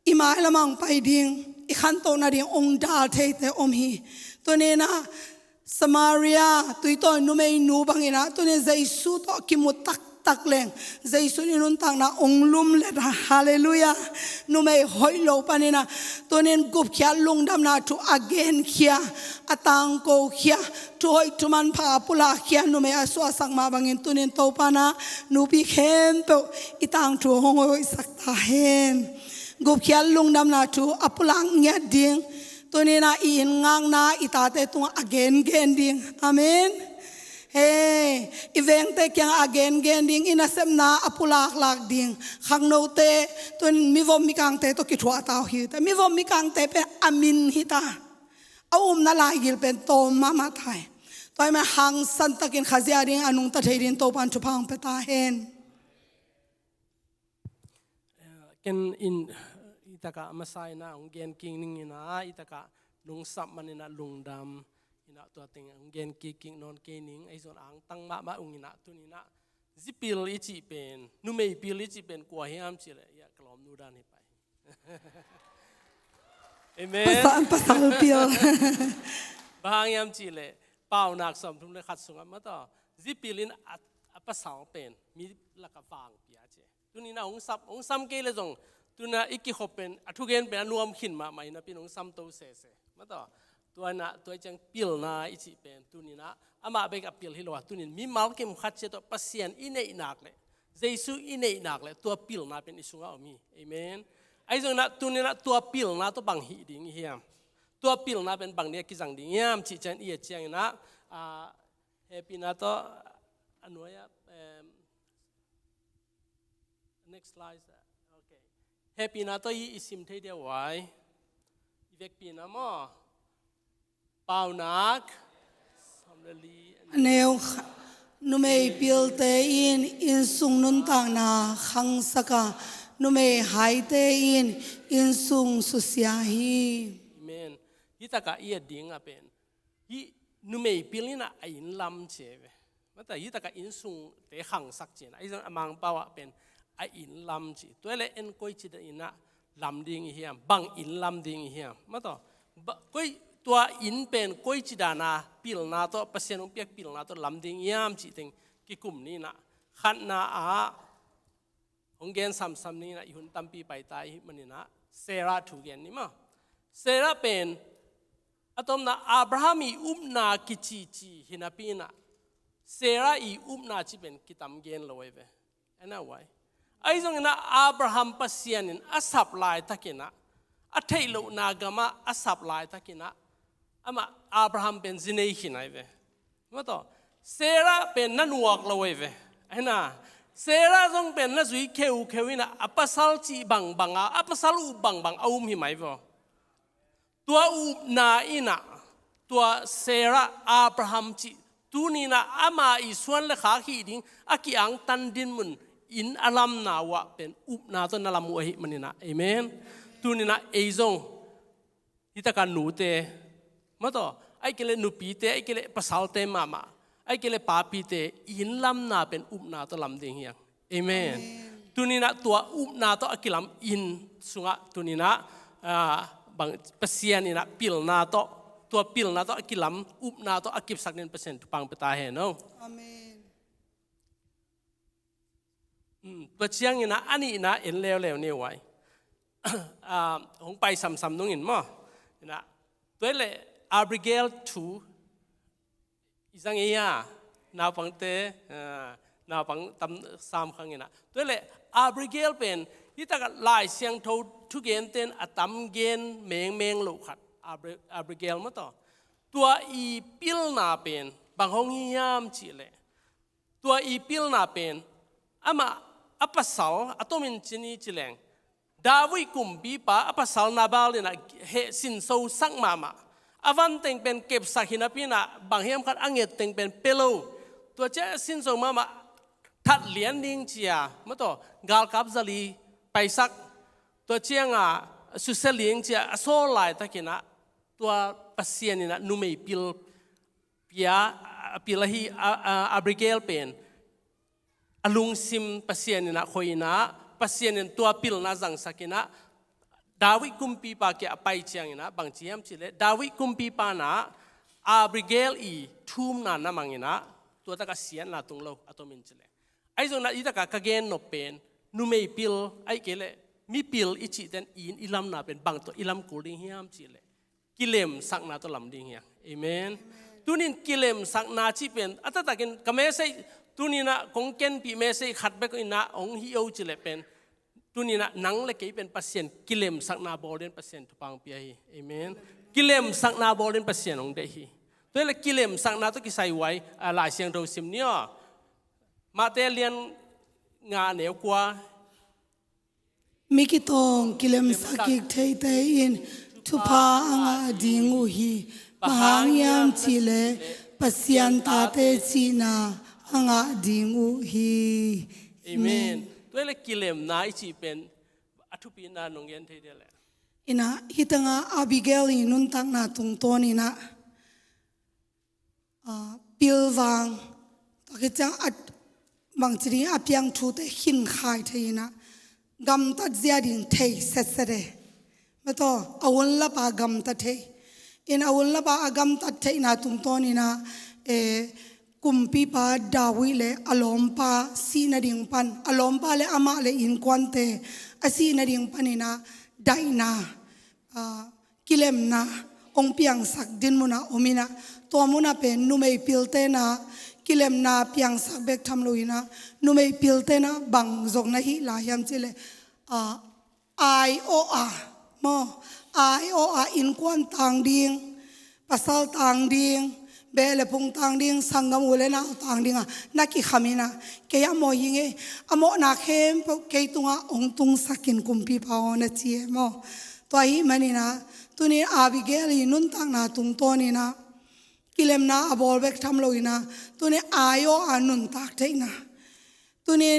i mailam ah hong pai ding, i khantoh nading hong dal theite om hi. Tuni-in ah Samaria tuitawi numeinu bangin ah tuni-in Jesu tawh kimu taktak leng, Jesu in i nuntakna hong lumlet a, halleluiah. Numei hoih lo panin ah tuni-in gupkhiat lungdamna thu a genkhia, a tangkokhia, thu hoih thu manpha a pulakkhia numei a suahsak mah bangin, tuni-in Topa'n ah nupi khempeuh i tangthu hong hoihsak ta hen. Gupkhiat lungdamna thu a pulak ngiat ding, tuni-in ah i inn ngakna i tate tungah a gengen ding. Amen. Hei, i vengte kiangah a gengen ding, i nasepna a pulaklak ding. Khangnote, tun mivom mikangte tawh kithuah ta uh hi ta. Mivom mikangte pen a min hi ta. A umna laigil pen tawm mahmah ta hi. Tua ahih manin hangsantakin Khazih a ding a nungta thei dingin Topa'n thupha hong pia ta hen. Eh, ken in, i takah a masa in ah hong gen kik ning in ah, i takah nong sap manin ah lungdam in ah tua teng hong gen kik kik nawn kei ning. Ahi zongin angtang mahmah ung in ah, tuni-in ah zipil i cih pen, numei pil i cih pen kua hiam cih leh, ia, ka lawmnu dan hi pah hi. Amen. Pasal, pasal pil. Bang hang hiam cih leh, Paunak sawmthum le khat sungah mah tawh, zipil in a, a pasal pen mi lakah vangpi a ci. Tuni-in ah hong sap, hong sam kei leh zong, tuni-in ah i kikhop pen, a thugen pen a nuam khin mahmah hi napi-in hong samto sese. Mah tawh, tua in ah, tua ciang pilna i cih pen, tuni-in ah amah bek a pil hi lo a, tuni-in mimal kim khat ciat tawh Pasian i neih nak leh, Jesu i neih nak leh, tua pilna pen i sungah om hi. Amen. Ahi zongin ah tuni-in ah tua pilna tawh bang hih ding i hiam? Tua pilna pen bang ding a kizang ding hiam cih ciang i et ciangin ah, ah, hehpihna tawh, a nuai-ah, em, next slide. Okay. Hehpihna tawh i, i sim thei dia uai. I vekpi-in ah maw. Paunak sawm le li. A neu kha-, Numei pilte in innsung nuntakna khangsak a, numei haite in innsung susia hi. Amen. Hih takah i et ding a pen, hih numei pil in ah a inn lam ci ve. Mata hih takah innsungte khangsak ci-in ah, ahi zong a Mangpau ah pen a inn lam ci. Tua leh en koici dan in ah lam ding i hiam, bang inn lam ding i hiam. Mata ba, koi, tua inn pen koici dan a pilna tawh, Pasian hong piak pilna tawh lam ding i hiam cih teng kikum ni in ah, khatna ah hong gen samsam ni in ah, i hun tampi paita i hih manin ah Sarah thu gen ni maw. Sarah pen a tomna Abraham i upna kicici hi napi in ah, Sarah i upna cih pen kitam gen lo ei ve. Ana wai. Ahi zongin ah Abraham Pasian in a sap laitakin ah, a theih lohna gamah a sap laitakin ah, amah Abraham pen zi nei khin ahi ve. Mata Sarah pen na nuak lo ei ve. Ahi na, Sarah zong pen na zui kheukheu in ah, a pasal cih bangbang a, a pasal up bangbang a um hi mai vaw. Tua upna in ah, tua Sarah, Abraham cih tuni in ah ama i suan le khak hih ding a ki-angtan dinmun in a lamna uh ah pen upna tawh na lam uh ahih manin ah. Amen. Tuni in ah ei zong hih takah nute, mata, ahih kei leh nupite, ahih kei leh pasalte mahmah, ahih kei leh papite, inn lamna pen upna tawh lam ding hi hang. Amen. Amen. Tuni in ah tua upna tawh a kilam inn sungah tuni in ah, ah, bang Pasian in ah pilna tawh, tua pilna tawh a kilam upna tawh a kipsak dingin Pasian thupha pia ta hen aw. Amen. Hmm, tua ciangin ah a nihna en leuleu ni wai. Ah, hong pai samsam nungin maw. In ah, tua leh Abigail thu i zang ei a, naupangte, ah, naupang tam sam khang in ah. Tua leh Abigail pen hih takah Lai Siangtho thugente in a tam gen mengmeng lo khat. Abri-, Abigail mata. Tua i pilna pen bang hong hi hiam cih leh, tua i pilna pen amah a pasal, a tomin ci ni ci leng, David kumpipa a pasal Nabal in ah heh sinso sak mahmah. A van teng pen kepsak hi napi in ah, bang hiam khat a nget teng pen pia lo. Tua ciang a sinso mahmah, that lian ding ci a, mata, galkap zali paisak. Tua ciang a susia ling ci a, a sawl laitakin ah, tua Pasian in ah numei pil pia, a pil ahi, a, a, Abigail pen a lungsim Pasian in ah khoi in ah, Pasian in tua pilna zangsak in ah, David kumpipa kiang a pai ciangin ah, bang ci hiam cih leh, David kumpipa in ah Abigail i thumna na mang in ah, tua takah siatna tung lo, a tomin ci leh. Ahi zongin ah hih takah ka gen nop pen, numei pil, ahih kei leh mipil i cihte in i inn i lamna pen bang tawh i lam kul ding hiam cih leh, kilemsakna tawh lam ding hi hang. Amen. Tuni in kilemsakna cih pen a taktakin ka message, tuni in ah kong kenpih message khat bek in ah hong hi o cih leh pen, tuni in ah nang le kei pen Pasian kilemsakna bawl dingin Pasian thupha pia hi. Amen. Kilemsakna bawl dingin Pasian hong deih hi. Tua leh kilemsakna tawh kisai wai, ah, Lai Siangtho sim ni aw. Matthai lian nga, neu kua. Mi kitawng kilemsak kik theite in thupha a ngah ding uh hi. Bang hang hiam cih leh Pasian tate cihna a ngah ding uh hi. Amen. Tua leh kilemna i cih pen a thupina nong gen thei dia leh. In ah, hih tengah Abigail i nuntakna tungtawn in ah, ah, pilvang, tua khit ciang a, bangci ding, a piang thute khinkhai thei in ah, gamtat zia ding thei setset e. Mata, a hun lapa gamta thei. In a hun lapa a gamtat theihna tungtawn in ah, eh, kumpipa David le a lawmpa sih nading pan, a lawmpa le amah le innkuante a sih nading pan in ah daihna, ah, kilemna hong piangsak dinmun ah om in ah, tua mun ah pen numei pilte in ah kilemna piangsak bek tham lo in ah, numei pilte in ah bang zong na hih lai hiam cih leh, ah, ai-awh a, maw, ai-awh a innkuan tang ding, pasal tang ding, beh le phung tang ding, sanggam u le nau tang ding a na kikham in ah, kei a mawh hi ing e, a mawhna khempeuh kei tungah hong tungsak in kumpipa aw, na ci e maw. Tua ahih manin ah, tuni in Abigail i nuntakna tungtawn in ah, kilemna a bawl bek tham lo in ah, tuni ai aw a nuntak theihna. Tuni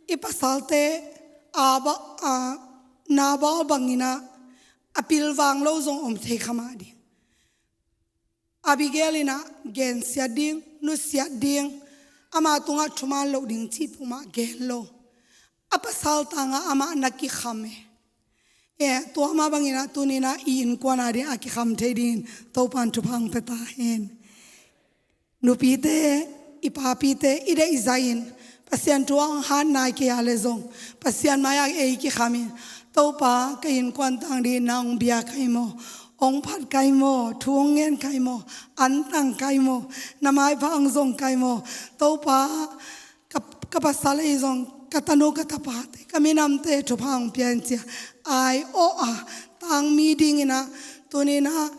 i pasalte a ba a na bawl bangin ah a pilvang lo zong om thei kha mah ding. Abigail in ah gensiat ding, nusiat ding, ama tungah thuman loh ding cih peuhmah gen lo. A pasal tangah amah na kikham e. E, tua mah bangin ah tuni in ah i innkuan a ding a kikham thei dingin Topa'n thupha hong pia ta hen. Nupite, i papite, i deihzah in Pasian thu hong hat nai kei a leh zong Pasian mai-ah ei kikham in, Topa, ka innkuan tang dingin na hong bia kai maw, hong phat kai maw, thu hong ngen kai maw, an tang kai maw, na maipha hong zong kai maw, Topa, ka, ka pasal ahi zong, ka tanu ka tapate, ka minamte thupha hong pia in ci-a ai aw a tang mi dingin ah tuni in ah,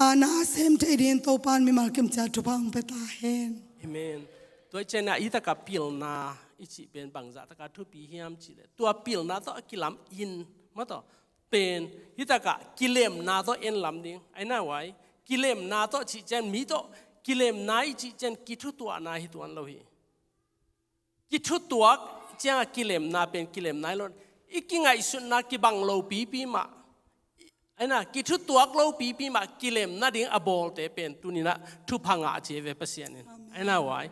a, na sem thei dingin Topa'n mimal kim ciat thupha hong pia ta hen. Amen. Tua i ciangin ah i takah pilna i cih pen bangzah takah thupi hiam cih leh, tua pilna tawh a kilam in, mah tawh pen, hi takah kilemna tawh en lam ding. Ahi na uai, kilemna tawh cih ciang mi tawh kilemna i cih ciang kithutuahna hi tuan lo hi. Kithutuak ciangah kilemna pen kilemna hi lo. I kingaihsutna kibang lo pipi mah, ahi na, kithutuak lo pipi mah kilemna ding a bawlte pen tuni in ah thupha ngah ci ve Pasian in. Amen. Ahi na uai,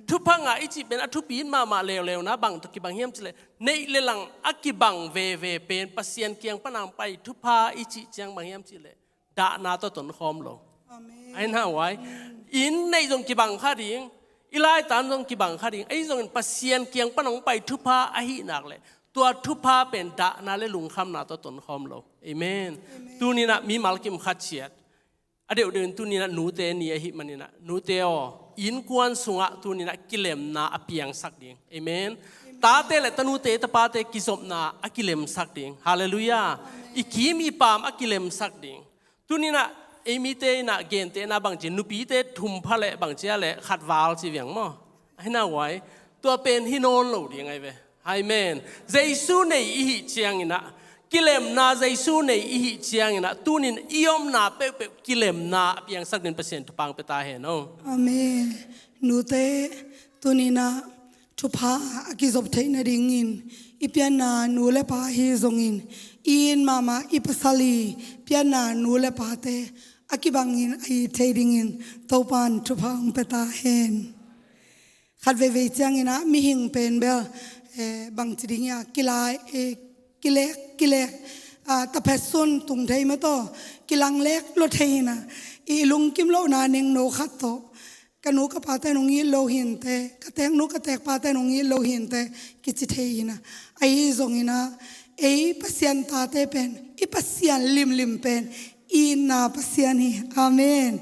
thupha ngah i cih pen a thupi mahmah leuleu na bang tawh kibang hiam cih leh, neih le lang a kibang veve pen Pasian kiang pana hong pai thupha i cih ciang bang hiam cih leh, dahna tawh tonkhawm lo. Amen. Ahi na uai, inn neih zong kibang kha ding, i laitan zong kibang kha ding, ahi zongin Pasian kiang pana hong pai thupha ahih nak leh, tua thupha pen dahna le lungkhamna tawh tonkhawm lo. Amen. Amen. Tuni in ah mimal kim khat ciat, a deuhdeuh in tuni in ah nute ni ahih manin ah, nute aw, innkuan sungah tuni in ah kilemna a piangsak ding. Amen. Amen. Tate le tanute, tapate kizopna a kilemsak ding. Halleluiah. Amen. I kim i paam a kilemsak ding. Tuni in ah ei mite in ah gentehna bangci, nupite thum pha leh bangci a leh khat val ci viang maw. Ahi na uai, tua pen hi nawn lo ding ahi ve. Amen. Jesu nei i hih ciangin ah, kilemna Jesu nei i hih ciangin ah, tuni in i omna peuhpeuh kilemna a piangsak dingin Pasian thupha hong pia ta hen aw. Amen. Nute, tuni in ah thupha a kizop theih nadingin i pianna nu le pa ahi zongin, i it mahmah i pasal i pianna nu le pate a kibangin a it thei dingin Topa'n thupha hong pia ta hen. Khat veivei ciangin ah mihing pen bel, eh, bangci ding hiam, kilai, eh, kilek, kilek, ah, taphet sun tung thei mah tawh, kilang lek lua thei hi in ah, i lungkim lohna nengno khat tawh, ka nu ka pate in hong it lo hi inteh, ka teeknu ka teekpate in hong it lo hi inteh, kici thei hi in ah. Ahi zongin ah ei Pasian tate pen i Pasian limlim pen itna Pasian hi. Amen.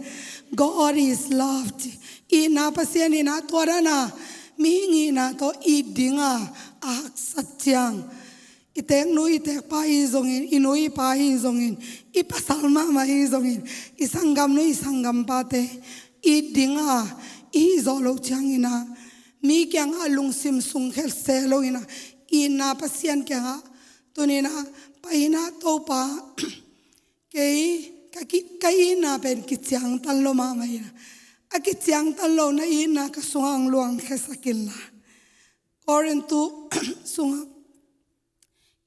God is love. Itna Pasian hi in ah, tua dan a mihing itna tawh it ding a, a haksat ciang, i teeknu i teekpa ahi zongin, i nu i pa ahi zongin, i pasal mahmah ahi zongin, i sanggamnu i sanggampate it ding a i hih zawh loh ciangin ah, mi kiangah lungsim sungkhia se lo in ah, itna Pasian kiangah tuni in ah pai in ah, Topa, kei ka ki, ka itna pen kiciangtan lo mahmah in ah, a kiciangtan lo na itna ka sungah hong luangkhiasak inla. Korintu sungah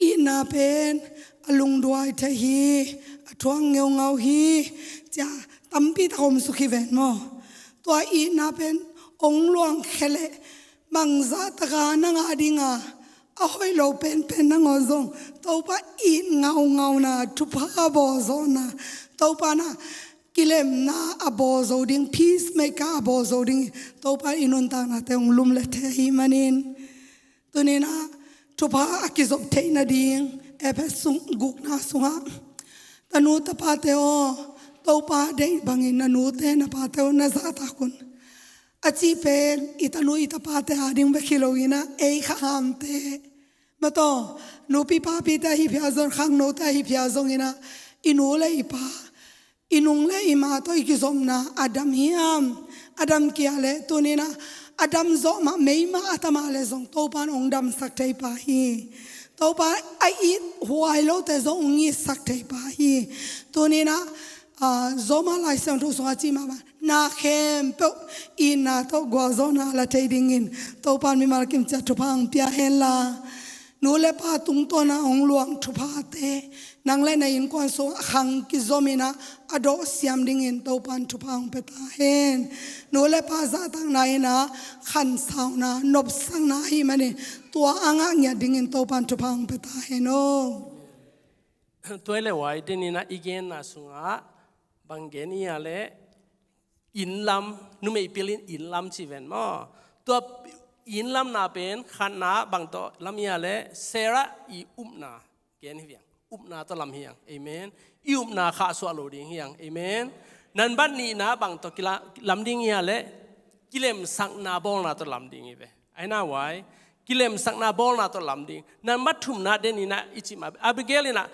itna pen a lungduai thei hi, a thuak ngeungau hi, ci-a tampi tak om suk hi ven maw. Tua itna pen hong luangkhia leh bangzah taka na ngah ding a, a hoih lo penpen nangawn zong Topa it ngaungauna, thupha a bawlzawhna, Topa na kilemna a bawl zo ding, peacemaker a bawl zo ding, Topa i nuntaknate hong lumlet thei ahih manin. Tuni in ah thupha a kizop theih nading Efesa sung gukna sungah, tanu tapate aw, Topa deih bangin na nute na pate uh na zahtak un, a cih pen i tanu i tapate a ding bek hi lo in ah, ei kha hamte, mah tawh, nupi papite ahi phial zong, khangnote ahi phial zongin ah, i nu le i pa, i nung le i ma tawh i kizopna a dam hiam? A dam kei a leh tuni in ah, a dam zawh mah, mei mah a tam a leh zong Topa'n hong damsak thei pa hi. Topa a it huai lote zong hong itsak thei pa hi. Tuni in ah Aa, Rom ah Lai Siangtho sungah cih mahmah, na khempeuh itna tawh gualzawhna la thei dingin Topan mimal kimciat thupha hong pia hen la. Nu le pa tungtawn a hong luang thuphate nang le na innkuan sungah khang kizom in ah a dawh siam dingin Topan thupha hong pia ta hen. Nu le pa zahtakna in ah khansauna, nopsakna ahih manin tua a ngah ngiat dingin Topan thupha hong pia ta hen aw. Tua hi leh huai, den in ah i genna sungah bang gen i hia leh, inn lam, numei pil in inn lam ci ven maw. Tua inn lamna pen khatna bang tawh lam i hia leh, Sarah i upna gen hi viang. Upna tawh lam hi ang. Amen. I upna khahsuah lo ding hi ang. Amen. Nambat nihna bang tawh kila-, lam ding i hia leh, kilemsakna bawlna tawh lam ding hi ve. Ahi na huai, kilemsakna bawlna tawh lam ding. Nambat thumna, den in ah i cih mah, Abigail in ah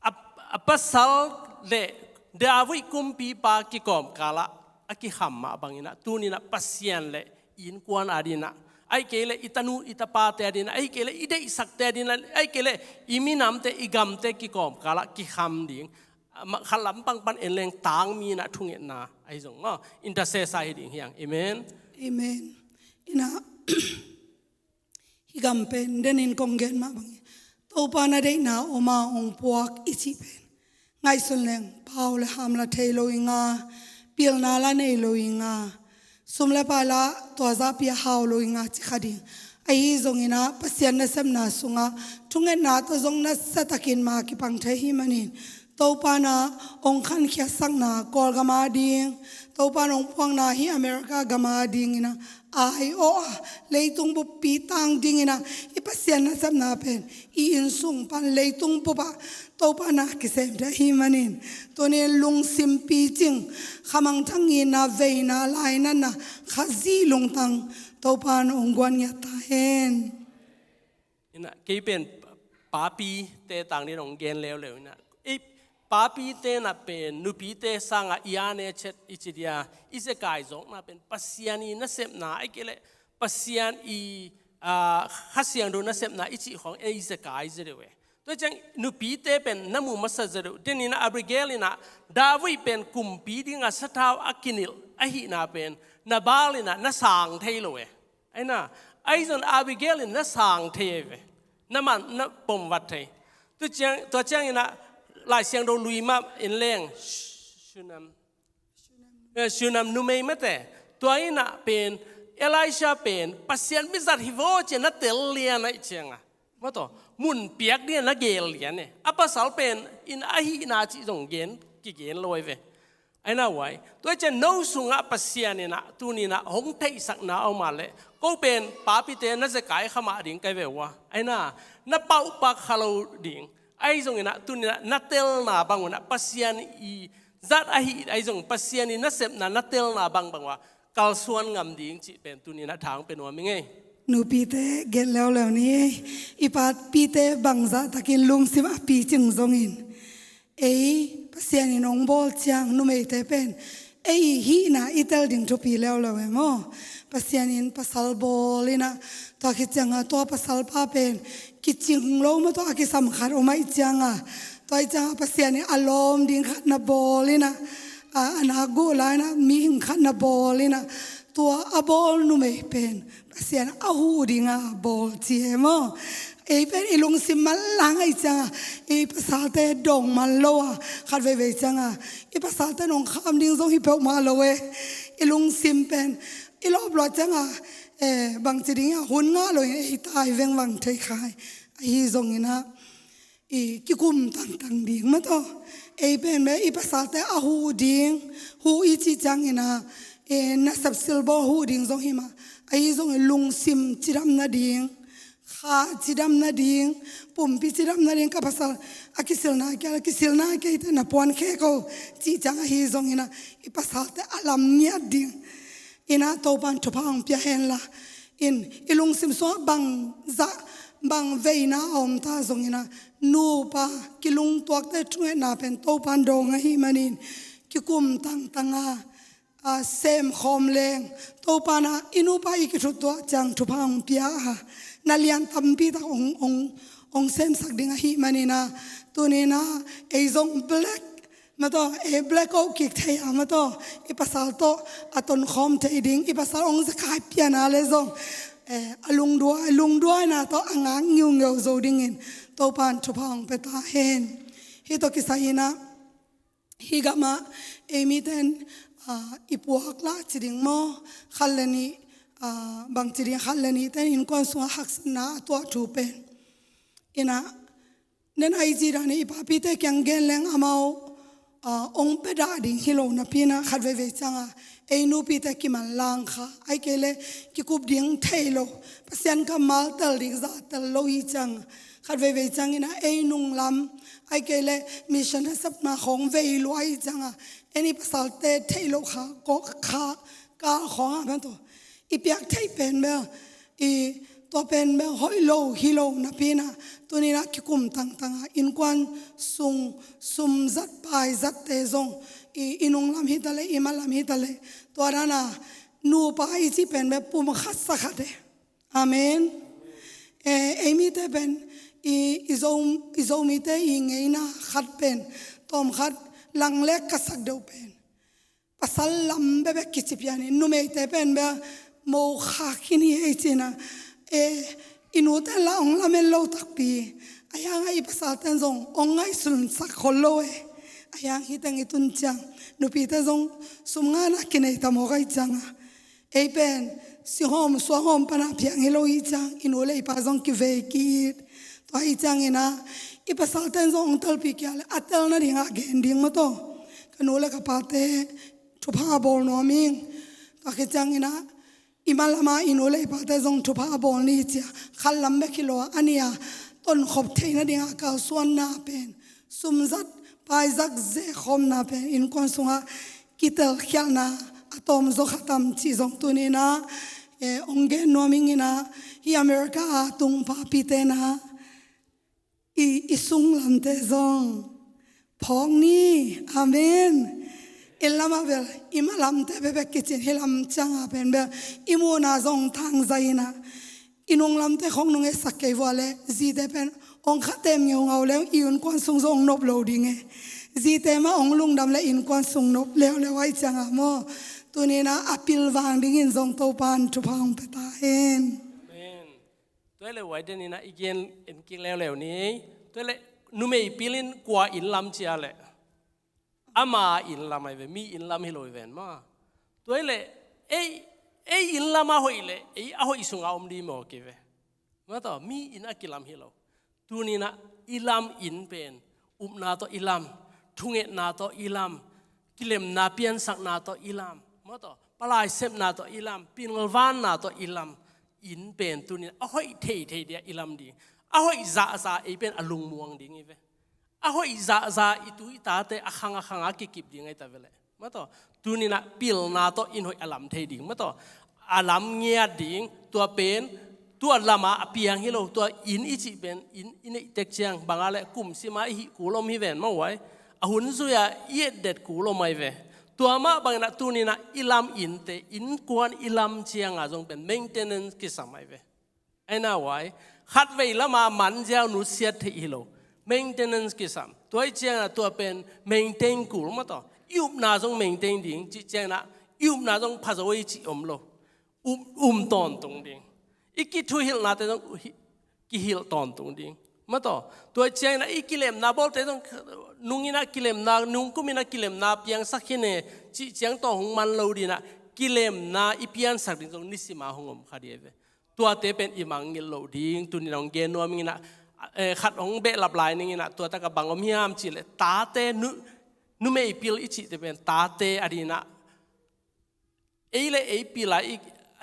a, a pasal le David kumpipa kikawmkal ah a kikham mah bangin ah, tuni in ah Pasian le innkuan ading in ah, ahih kei leh i tanu i tapate ading in ah, ahih kei leh i deihsakte ading in ah, ahih kei leh i minamte, i gamte kikawmkal ah kikham ding. Khat lampang pan en leng tangmi in ah thungetna ahi zong maw, intercessor hi ding hi ang. Amen. Amen. In ah, hih gam pen, den in kong gen mah bangin, Topa na deihna om a hong puak i cih pen, ngaihsun leng pau le ham la thei lo i nga, pilna la nei lo i nga, sum le pai la tua zahpi a hau lo i nga ci kha ding. Ahi zongin ah Pasian nasepna sungah thungetna tawh zong nasiatakin ma kipang thei hi manin, Topa in ah hong khankhiatsakna Kawlgam ading, Topa in ah hong puakna hih America gam ading in ah, ai aw a, leitung buppi tang ding in ah, i Pasian nasepna pen i inn sung pan leitung bup ah Topa in ah kisem thei hi manin, tuni in lungsim picing, khamangthang itna, veina, lainatna, Khazih lungtang Topa in ah hong guan ngiat ta hen. In ah, kei pen papite tang ding hong gen leuleu in ah. I papite in ah pen nupite sangah i a ne chet i ci dia, i zekai zawkna pen Pasian i nasepna, ahih kei leh Pasian i, ah, Kha Siangtho nasepna i cih khawng ei zekai zia deuh e. Tua ciang nupite pen na mu masa zia deuh. Den in ah Abigail in ah David pen kumpi dingah sathau a kinilh ahihna pen Nabal in ah na sang thei lo e. Ahi na, ahi zong Abigail in na sang thei ahi ve. Na man, na pomvat thei. Tua ciang, tua ciang in ah Lai Siangtho lui mah en leng, Shunem, eh, Shunem numei mate. Tua in ah pen, Elisha pen Pasian mizat hi vaw ci-a na tel lian ahih ciangah, maw, tua mun piak ding a na gel lian e. A pasal pen in ahihna cih zong gen, kigen lo ahi ve. Ahi na huai, tua ciang no sungah Pasian in ah tuni in ah hong theihsakna a om a leh, ko pen papite na zekai kha mah ding ka hi ve ua. Ahi na, na pauhpak kha lo ding. Ahi zongin ah tuni in ah na telna bang un ah Pasian i zat ahi, ahi zong Pasian i nasepna na telna bangbang ua kalsuan ngam ding cih pen tuni in ah tha hong pia nuam ing ei. Nupite gen leuleu ni. I papite bangzah takin lungsim a picing zongin, ei Pasian in hong bawl ciang numeite pen ei hihna i tel ding thupi leuleu e maw. Pasian in pasal bawl in ah, tua khit ciangah tua pasalpa pen kicing lo maw, tua a kisam khat om ahih ciangah, tua ahih ciangah Pasian in a lawm ding khat na bawl in ah, a, a nak guh lai in ah mihing khat na bawl in ah, tua a bawl numei pen Pasian a huh dinga bawl ci e maw. Ei pen i lungsim manlang ahih ciangah, i pasalte dong man lo a, khat veivei ciangah i pasalte nong kham ding zong hi peuhmah lo e. I lungsim pen i lawp luat ciangah, eh, bangci ding a hun ngah lo in ei tai vengvang thei kha hi. Ahi zongin ah i kikum tangtang ding maw, tua ei pen bek i pasalte a huh ding, huh i cih ciangin ah, eh, nasep silbawl huh ding zong hi mah. Ahi zongin lungsim cidam nading, kha cidam nading, pumpi cidam nading, ka pasal a kisil nai kei, a kisil nai kei teh na puan khe ko cih ciang ahi zongin ah i pasalte a lam ngiat ding in ah Topan thupha hong pia hen la. In i lungsim sungah bangzah, bang veina a om ta zongin ah, nupa kilungtuakte thungetna pen Topan dawng ahih manin kikum tangtang a, a, semkhawm leng, Topan ah i nupa i kithuttuah ciang thupha hong pia a, na lian tampi tak hong, hong, hong semsak ding ahih manin ah, tuni in ah ei zong black Mataw, e, blackout kik thei a, mataw, i pasal tawh a tonkhawm thei ding, i pasal ong zekai pian a le zong, e, a lungduai, lungduaina tawh a ngak ngiungeu zo dingin Topa'n thupha ong pia ta hen. Hih tawh kisai-in ah, hih gamah ei miten, a, i puak lah ci ding maw, khat le nih, a, bang ci ding, khat le nihte in innkuan sungah haksatna a tuah thu pen, in ah, nen a i ci dan i papite kiang gen leng amau, a, ong pia dah ding hi lo napi-in ah, khat veivei ciangah ei nupite kimanlang kha, ahih kei leh kikup ding thei lo, Pasian kammal tel ding zah tel lo hi ciang, khat veivei ciangin ah ei nunglam, ahih kei leh mission a sepna khawng vei lua hi ciangah, en i pasalte theih loh kha, kawk kha, kal khawngah, mataw, i piak theih pen bel, i, tua pen bel hoih lo hi lo napi-in ah, tuni-in ah kikum tangtang a, innkuan sung sum zat pai zatte zong, i, i nunglam hi ta leh, i manlam hi ta leh, tua dan a nupa i cih pen bel pumkhat sakhat e. Amen. E, ei mite pen, i, i Zo, i Zomite i ngeina khat pen, tawmkhat langlek ka sak deuh pen, pasal lam bekbek kici pian in, numeite pen bel mo khak khin hi ei ci-in ah, e, i nute lah ong lamen lo takpi, ahih hangah i pasalte'n zong ong ngaihsunsak khol lo e. Ahih hang hih teng i tun ciang, nupite zong sum ngan a kinei ta mawk ahih ciangah, ei pen singhawm suanghawm pan a piang hi lo hi ciang, i nu le i pa zong kivei ki-it. Tua hi ciangin ah, i pasalte'n zong ong telpih kei a leh a tel nadingah gen ding, mataw, ka nu le ka pate thupha bawl nuam ing. Tua khit ciangin ah, i manlam a i nu le i pate zong thupha bawl ni ci a, khat lam bek hi lo a, a nih a tonkhop theih nadingah kalsuanna pen, sum zat pai zat ze khawmna pen innkuan sungah kitelkhialhna a tawm zaw kha tam cih zong tuni-in ah, e, ong gen nuam ing in ah, hih America a tung papite-in ah, i, i sunglamte zong phawk ni. Amen. Inn lamah bel i manlamte bekbek kici in, hih lam ciangah pen bel i muhna zong thangzai in ah, i nunglamte khawng nung etsak kei vua leh, zite pen ong khatem ngeungau leh, i innkuan sung zong ong nop lo ding e. Zite mah ong lungdam leh innkuan sung nop leuleu ahih ciangah maw, tuni-in ah a pilvang dingin zong Topa'n thupha ong pia ta hen. Amen. Tua leh huai den in ah i gen en kik leuleu ni. Tua leh numei pil in kua inn lam ci a leh, ama inn lam ahi ve, mi inn lam hi lo hi ven maw. Tua leh ei, ei inn lam a hoih leh ei a hoih sungah om ding mawk hi ve, mataw, mi inn a kilam hi lo. Tuni-in ah i lam inn pen, upna tawh i lam, thungetna tawh i lam, kilemna piansakna tawh i lam, mataw, palai sepna tawh i lam, pilvanna tawh i lam inn pen tuni-in ah a hoih theithei dia i lam ding, a hoih zahzah ei pen a lungmuang ding hi ve. A hoih zahzah i tu i tate a khang a khang a kikip ding ahi ta ve leh, mataw, tuni-in ah pilna tawh inn hoih a lam thei ding, mataw, a lam ngiat ding. Tua pen, tua lam a piang hi lo, tua inn i cih pen, inn i neih tek ciang bang a leh kum sim a i hih kul om hi ven maw, huai a hun zui a i etdet kul om ahi ve. Tua mah bangin ah tuni-in ah i lam innte, innkuan i lam ciang a zong pen maintenance kisam ahi ve. Ahi na huai, khatvei lam a man ziau nusiat theih hi lo, maintenance kisam. Tua ahih ciangin ah tua pen maintain kul, mataw, i upna zong maintain ding cih ciangin ah, i upna zong pha zo hi cih om lo. Um, um tawntung ding. I kithuhilhnate zong hi-, kihilh tawntung ding, mataw. Tua ahih ciangin ah i kilemna bawlte zong nung in ah kilemna, nungkum in ah kilemna piangsak hi ne cih ciang tawh hong man lo ding in ah, kilemna i piansak ding zong nisim a hong om kha ding ahi ve. Tuate pen i mangngilh loh ding, tuni-in ah hong gen nuam ing in ah, eh, khat hong behlap lai ning in ah, tua tak a bang om hiam cih leh, tate, nu, numei pil i cihte pen tate a ding in ah, ei le ei pil a i,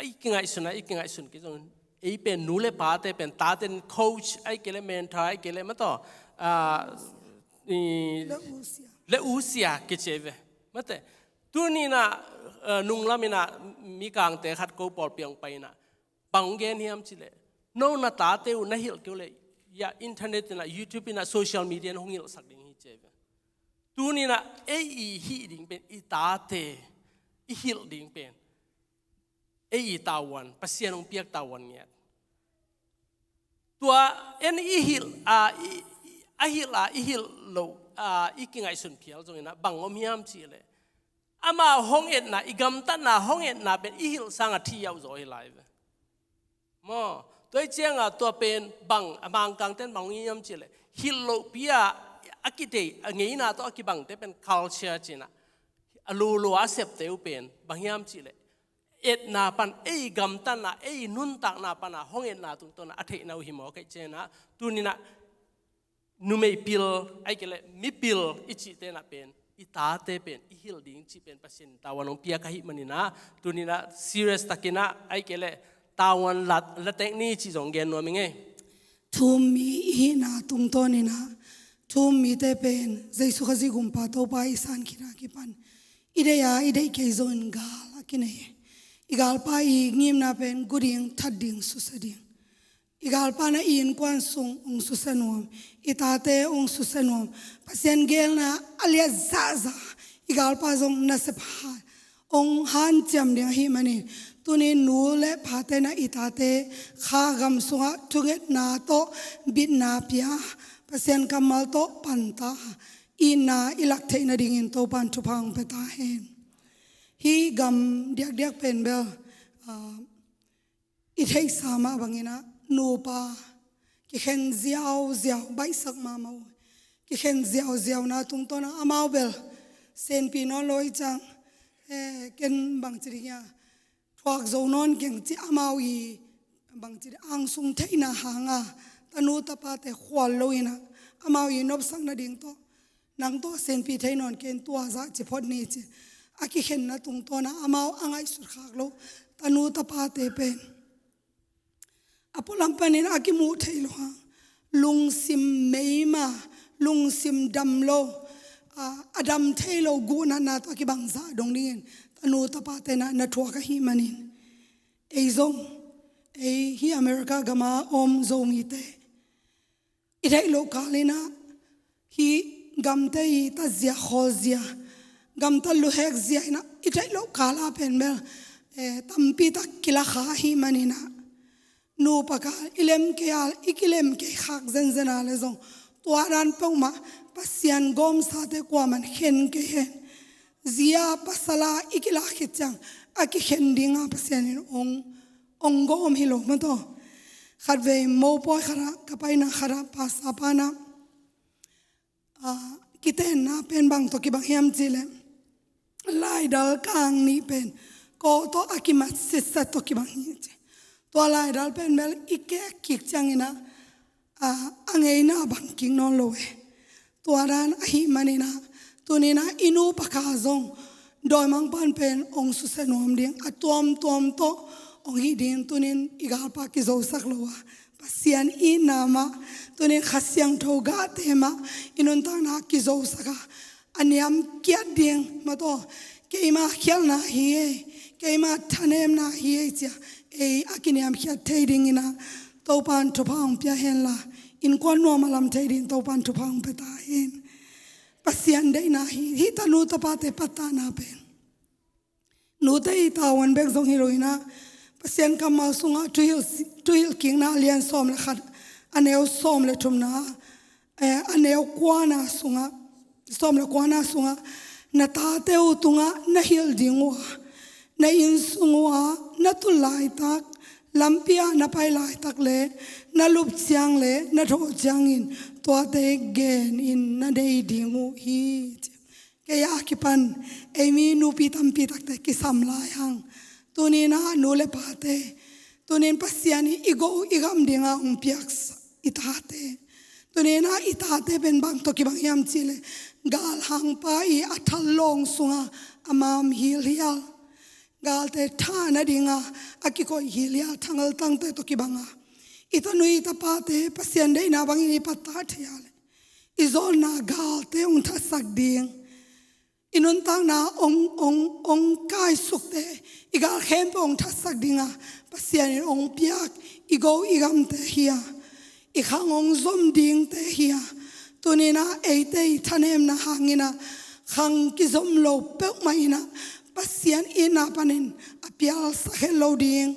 i kingaihsun a, i kingaihsun kei zong, ei pen nu le pate pen tate in coach, ahih kei leh mentor, ahih kei leh mataw, ah, i, le usia, le usia kici ahi ve. Mate, tuni-in ah, eh, nunglam in ah mikangte khat ko pawlpi hong pai in ah, bang gen hiam cih leh, no na tate uh na hilh kei uh leh, ya internet in ah, YouTube in ah, social media in hong hilhsak ding hi ci ahi ve. Tuni-in ah ei i hih ding pen, i tate i hilh ding pen, ei i tavuan, Pasian hong piak tavuan ngiat. Tua en i hilh a, i, i, a hilh a, i hilh loh a, i kingaihsun phial zongin ah bang om hiam cihleh, ama hong etna, i gamtatna hong etna pen i hilh sangah thi yauh zaw hi lai ve. Maw, tua hi ciangah tua pen bang a Mangkangten bang hong hiam cihleh, hilh lohpi-ah a kidei, a ngeina tawh a kibangte pen culture cinah, a lulua a septe uh pen bang hiam cihleh, etna pan, ei gamtatna, ei nuntakna panah hong etna tungtawnah a theihna uh hi maw, kei cinah. Tuninah numei pil, ahih kei leh mipil i cihte nah pen, i tate pen i hilh ding cih pen Pasian tavuan hong piak ahih maninah, tuninah serious takinah, ahih kei leh tavuan lat, latek ni cih zong gen nuam ing ei. Thu-um mi i hihna tungtawninah, thu-um mite pen Jesu Khazih Gumpa Topa i san khitna kipan i deih a, i deih kei zongin gal a kinei. I galpa i ngimna pen gu ding, that ding, susia ding. I galpa na i innkuan sung hong susia nuam, i tate hong susia nuam, Pasian geelna a liat zahzah i galpa zong nasep hai hong hanciam ding ahih manin, tuni nu le pate na i tate Kha gam sungah thungetna tawh bitna pia, Pasian kammal tawh panta, itna i lak theih nadingin Topan thupha hong pia ta hen. Hih gam diakdiak pen bel, ah, i theihsa mah banginah nupa kikhen ziauziau, baihsak mahmah uh. Kikhen ziauziauna tungtawnah amau bel senpi nawn lo i cang, eh, ken bangci ding hia, thuak zo nawn keng ci, amau i bangci ding, angsung theihna hanga tanu tapate khual loinah amau i nopsak nading tawh, nang tawh senpi thei nawn ken, tua zah ci phot ni ci. A kikhenna tungtawnah amau a ngaihsut khak lo tanu tapate pen a pualam panin a kimuh thei lo hang, lungsim meima, lungsim dam lo, a, a dam thei lo guhnatna tawh a kibang zah dong dingin tanu tapate na, na thuak ahih manin, ei zong, ei hih America gama om Zomite i theih loh kalinah, hih gamte i tatzia khawlzia, gamtat luhekzia inah i theih loh kala pen bel, eh, tampitak kila kha ahih maninah, nupa kal i lem kei a, i kilem kei khak zenzen a le zong, tua dan peuhmah Pasian gawmsate kuaman khen kei hen. Zia pasala i kilak khit ciang a kikhen dinga Pasian in hong, hong gawm hi lo maw taw. Khatvei mopawi khatah, ka paina khatah, pastor panah, ah, kitenna pen bang tawh kibang hiam cihleh, laidal kang nih pen ko tawh a kimat sitsa tawh kibang hi ci. Tua laidal pen bel i kek kik cianginah, ah, a ngeina bang kik nawn lo e. Tua dan ahih maninah, tuninah i nupa kha zong dawimangpa'n pen hong susia nuam ding, a tuamtuam tawh hong hih ding, tunin i galpa kizosak lo a, Pasian itna mah, tunin Kha Siangtho gahte mah i nuntakna kizosak a, a niamkiat ding maw taw, keima khialhna hi ei, keima thanemna hi ei cia, ei a kiniamkhiat thei dinginah Topan thupha hong pia henla, innkuan nuam a lam thei dingin Topan thupha hong pia ta hen. Pasian deihna hi, hih tanu tapate pattahna pen. Nute i tavuan bek zong hi loinah, Pasian kammal sungah Thuhilh, Thuhilh Kikna a lian sawm le khat, a neu sawm le thumna, eh, a neu kuana sungah, sawm le kuana sungah, na tate uh tungah na hilh ding uh a, na innsung uh a na tut laitak, lampi ah na pai laitak le na lup ciang le na thawh ciangin tuate genin na nei ding uh hi. Kei a kipan ei mi nupi tampi takte kisam lai hang. Tuninah nu le pate, tunin Pasian i, i go i gam dinga hong piaksa i tate. Tuninah i tate pen bang tawh kibang hiam cihleh, galhangpa i a thallawng sunga a mam hilhial, galte thana dinga a kikoih hilhial thangaltangte tawh kibanga, i tanu i tapate Pasian deihna bangin i pattah thei a leh, i zawhna galte hong thatsak ding, i nuntakna hong, hong, hong kaisukte, i gal khempeuh hong thatsak dinga Pasian in hong piak i go i gamte hi a, i khang hong zom dingte hi a. Tuninah eite i thanemna hanginah khang kizom lo peuhmah inah Pasian itna panin a pialsak het lo ding.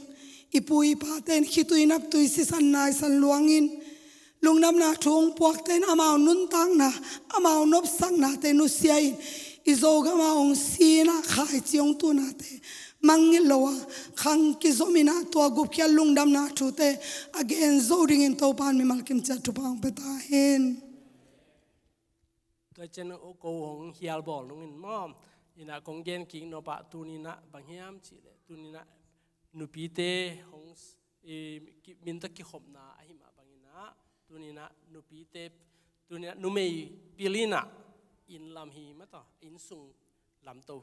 I pu i pate in khitui naptui sisan naisan luangin Lungdamna thu hong puakte in amau nuntakna, amau nopsaknate nusia in, i Zogam ah hong si in ah khaici hong tunate mangngilh lo a, khang kizom in ah tua gupkhiat lungdamna thute a gen zo dingin Topa in mimal kim ciat thupha hong pia ta hen. Tua ciang ko hong hial bawl nungin maw, in ah kong gen kik nop ah tuni in ah bang hiam cih leh, tuni in ah nupite hong s-, i, ki-, min tawh kikhopna ahi mah bangin ah, tuni in ah nupite, tuni in ah numei pil in ah inn lam hi maw, tua inn sung lamto.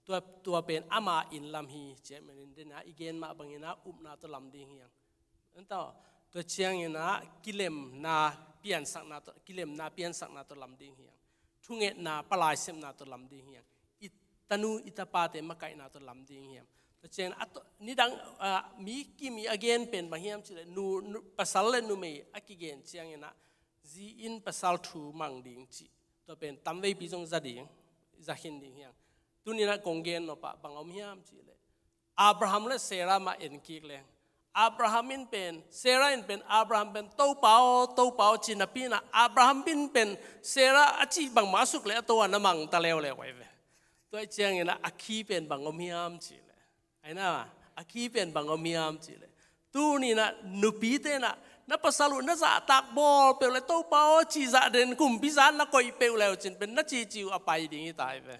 Tua, tua pen ama inn lam hi, ci ahih manin den ah i gen mah bangin ah upna tawh lam ding hi hang. Tua, tua ciangin ah kilemna piansakna tawh, kilemna piansakna tawh lam ding hi hang. Thungetna, palaisepna tawh lam ding hi hang. I tanu, i tapate makaihna tawh lam ding hi hang. Tua ciangin a to-, nidang, ah, mi kim i a gen pen bang hiam cih leh, nu, nu, pasal le numei a kigen ciangin ah zi in pasal thu mang ding cih, tua pen tamveipi zong za ding, za khin ding hi hang. Tuni in ah kong gen nop ah bang om hiam cih leh, Abraham le Sarah mah en kik leng, Abraham in pen, Sarah in pen, Abraham pen, "Topa aw, Topa aw," ci napi in ah, Abraham in pen Sarah a cih bangmah a suk leh a to a na mang ta leuleu ahi ve. Tua ahih ciangin ah a key pen bang om hiam cih leh, ahi na, a key pen bang om hiam cih leh, tuni in ah nupite in ah na pasal uh na zahtak bawl peuh leh, "Topa aw," ci zah den, kumpi zah na koih peuh leu cin pen na cici uh a pai ding hi ta hi ve.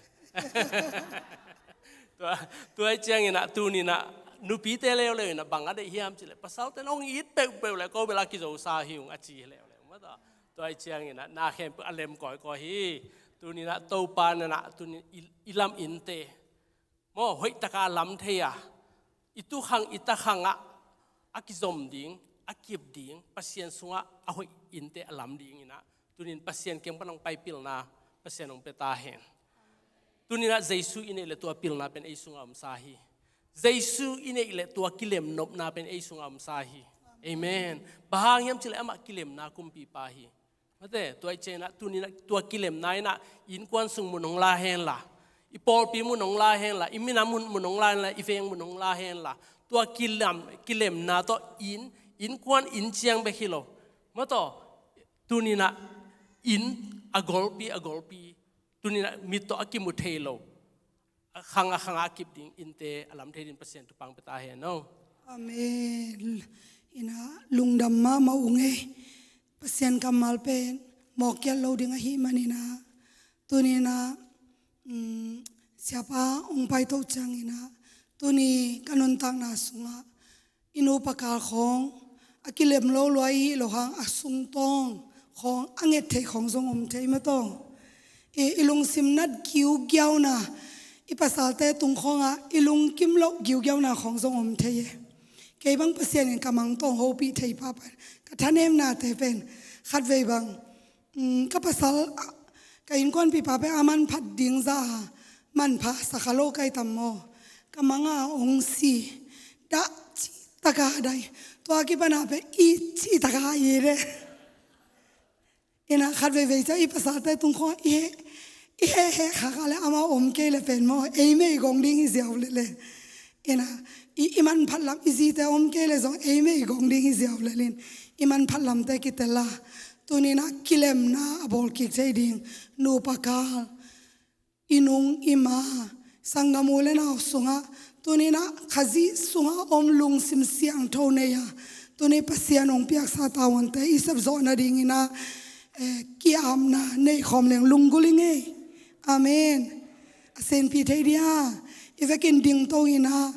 Tua, tua ahih ciangin ah tuni in ah nupite leuleu in ah bang a deih hiam cih leh, "Pasalte in hong it peuhpeuh leh ko bel a kizosa hi ung," a ci leuleu maw, tua. Tua ahih ciangin ah na khempeuh a lem kawikawi hi. Tuni in ah Topa in ah tuni in i, i lam innte maw, hoih takin lam thei a, i tukhang i takhang ah a kizom ding, a kip ding, Pasian sungah a hoih innte a lam ding in ah, tuni in Pasian kiang pan hong pai pilna Pasian hong pia ta hen. Tuni in ah Jesu i neih leh tua pilna pen ei sungah omsa hi. Jesu i neih leh tua kilem nopna pen ei sungah omsa hi. Amen. Bang hang hiam cih leh amah kilemna kumpipa hi. Mate, tua ahih ciangin ah tuni in ah tua kilemna in ah innkuan sung mun hong la hen la, i pawlpi mun hong la hen la, i minam mun, mun hong la hen la, i veng mun hong la hen la, tua kilem, kilemna tawh inn, innkuan inn ciang bek hi lo maw, tua. Tuni in ah inn a golpi, a golpi, tuni in ah mit tawh a kimu thei lo, a khang a khang a kip ding innte a lam thei dingin Pasian thupha hong pia ta hen aw. Amen. In ah lungdam mahmah ung ei. Pasian kammal pen mawk kiat lo ding ahih manin ah, tuni in ah, um, siapa hong paito ciangin ah, tuni ka nuntakna sungah i nupa kal khawng a kilem lo lua i hih loh hang a sungtawng khawng a nget theih khawng zong om thei maw, tua. I, i lungsim nat giugiauna, i pasalte tung khawngah i lungkim loh giugiauna khawng zong om thei e. Kei bang Pasian in ka mangtawng hopih thei pahpah, ka thanemnate pen khatvei bang, um, ka pasal, ka innkuanpipa pen a manphat ding zah a manpha sa kha lo ka hi tam maw. Ka mang a hong si, dah cih takin a dai. Tua kipan a pen it cih takin a it e. In ah khatveivei ciang i pasalte tung khawng i heh, i heh heh kha kha leh amau om kei leh pen maw, ei meigong ding hi ziau lel e. In ah i, i manphat lam, i zite om kei leh zong ei meigong ding hi ziau lel in, i manphat lamte kitel a, tuni in ah kilemna a bawl kik thei ding nupa kal, i nung i ma, sanggam u le nau sungah, tuni in ah Khazih sungah om lungsim siangtho nei a, tuni Pasian hong piaksa tavuante i sepzawh nadingin ah, eh, ki-apna nei khawm leng lunggulh ing ei. Amen. A senpi thei dia, i vekin dingto in ah,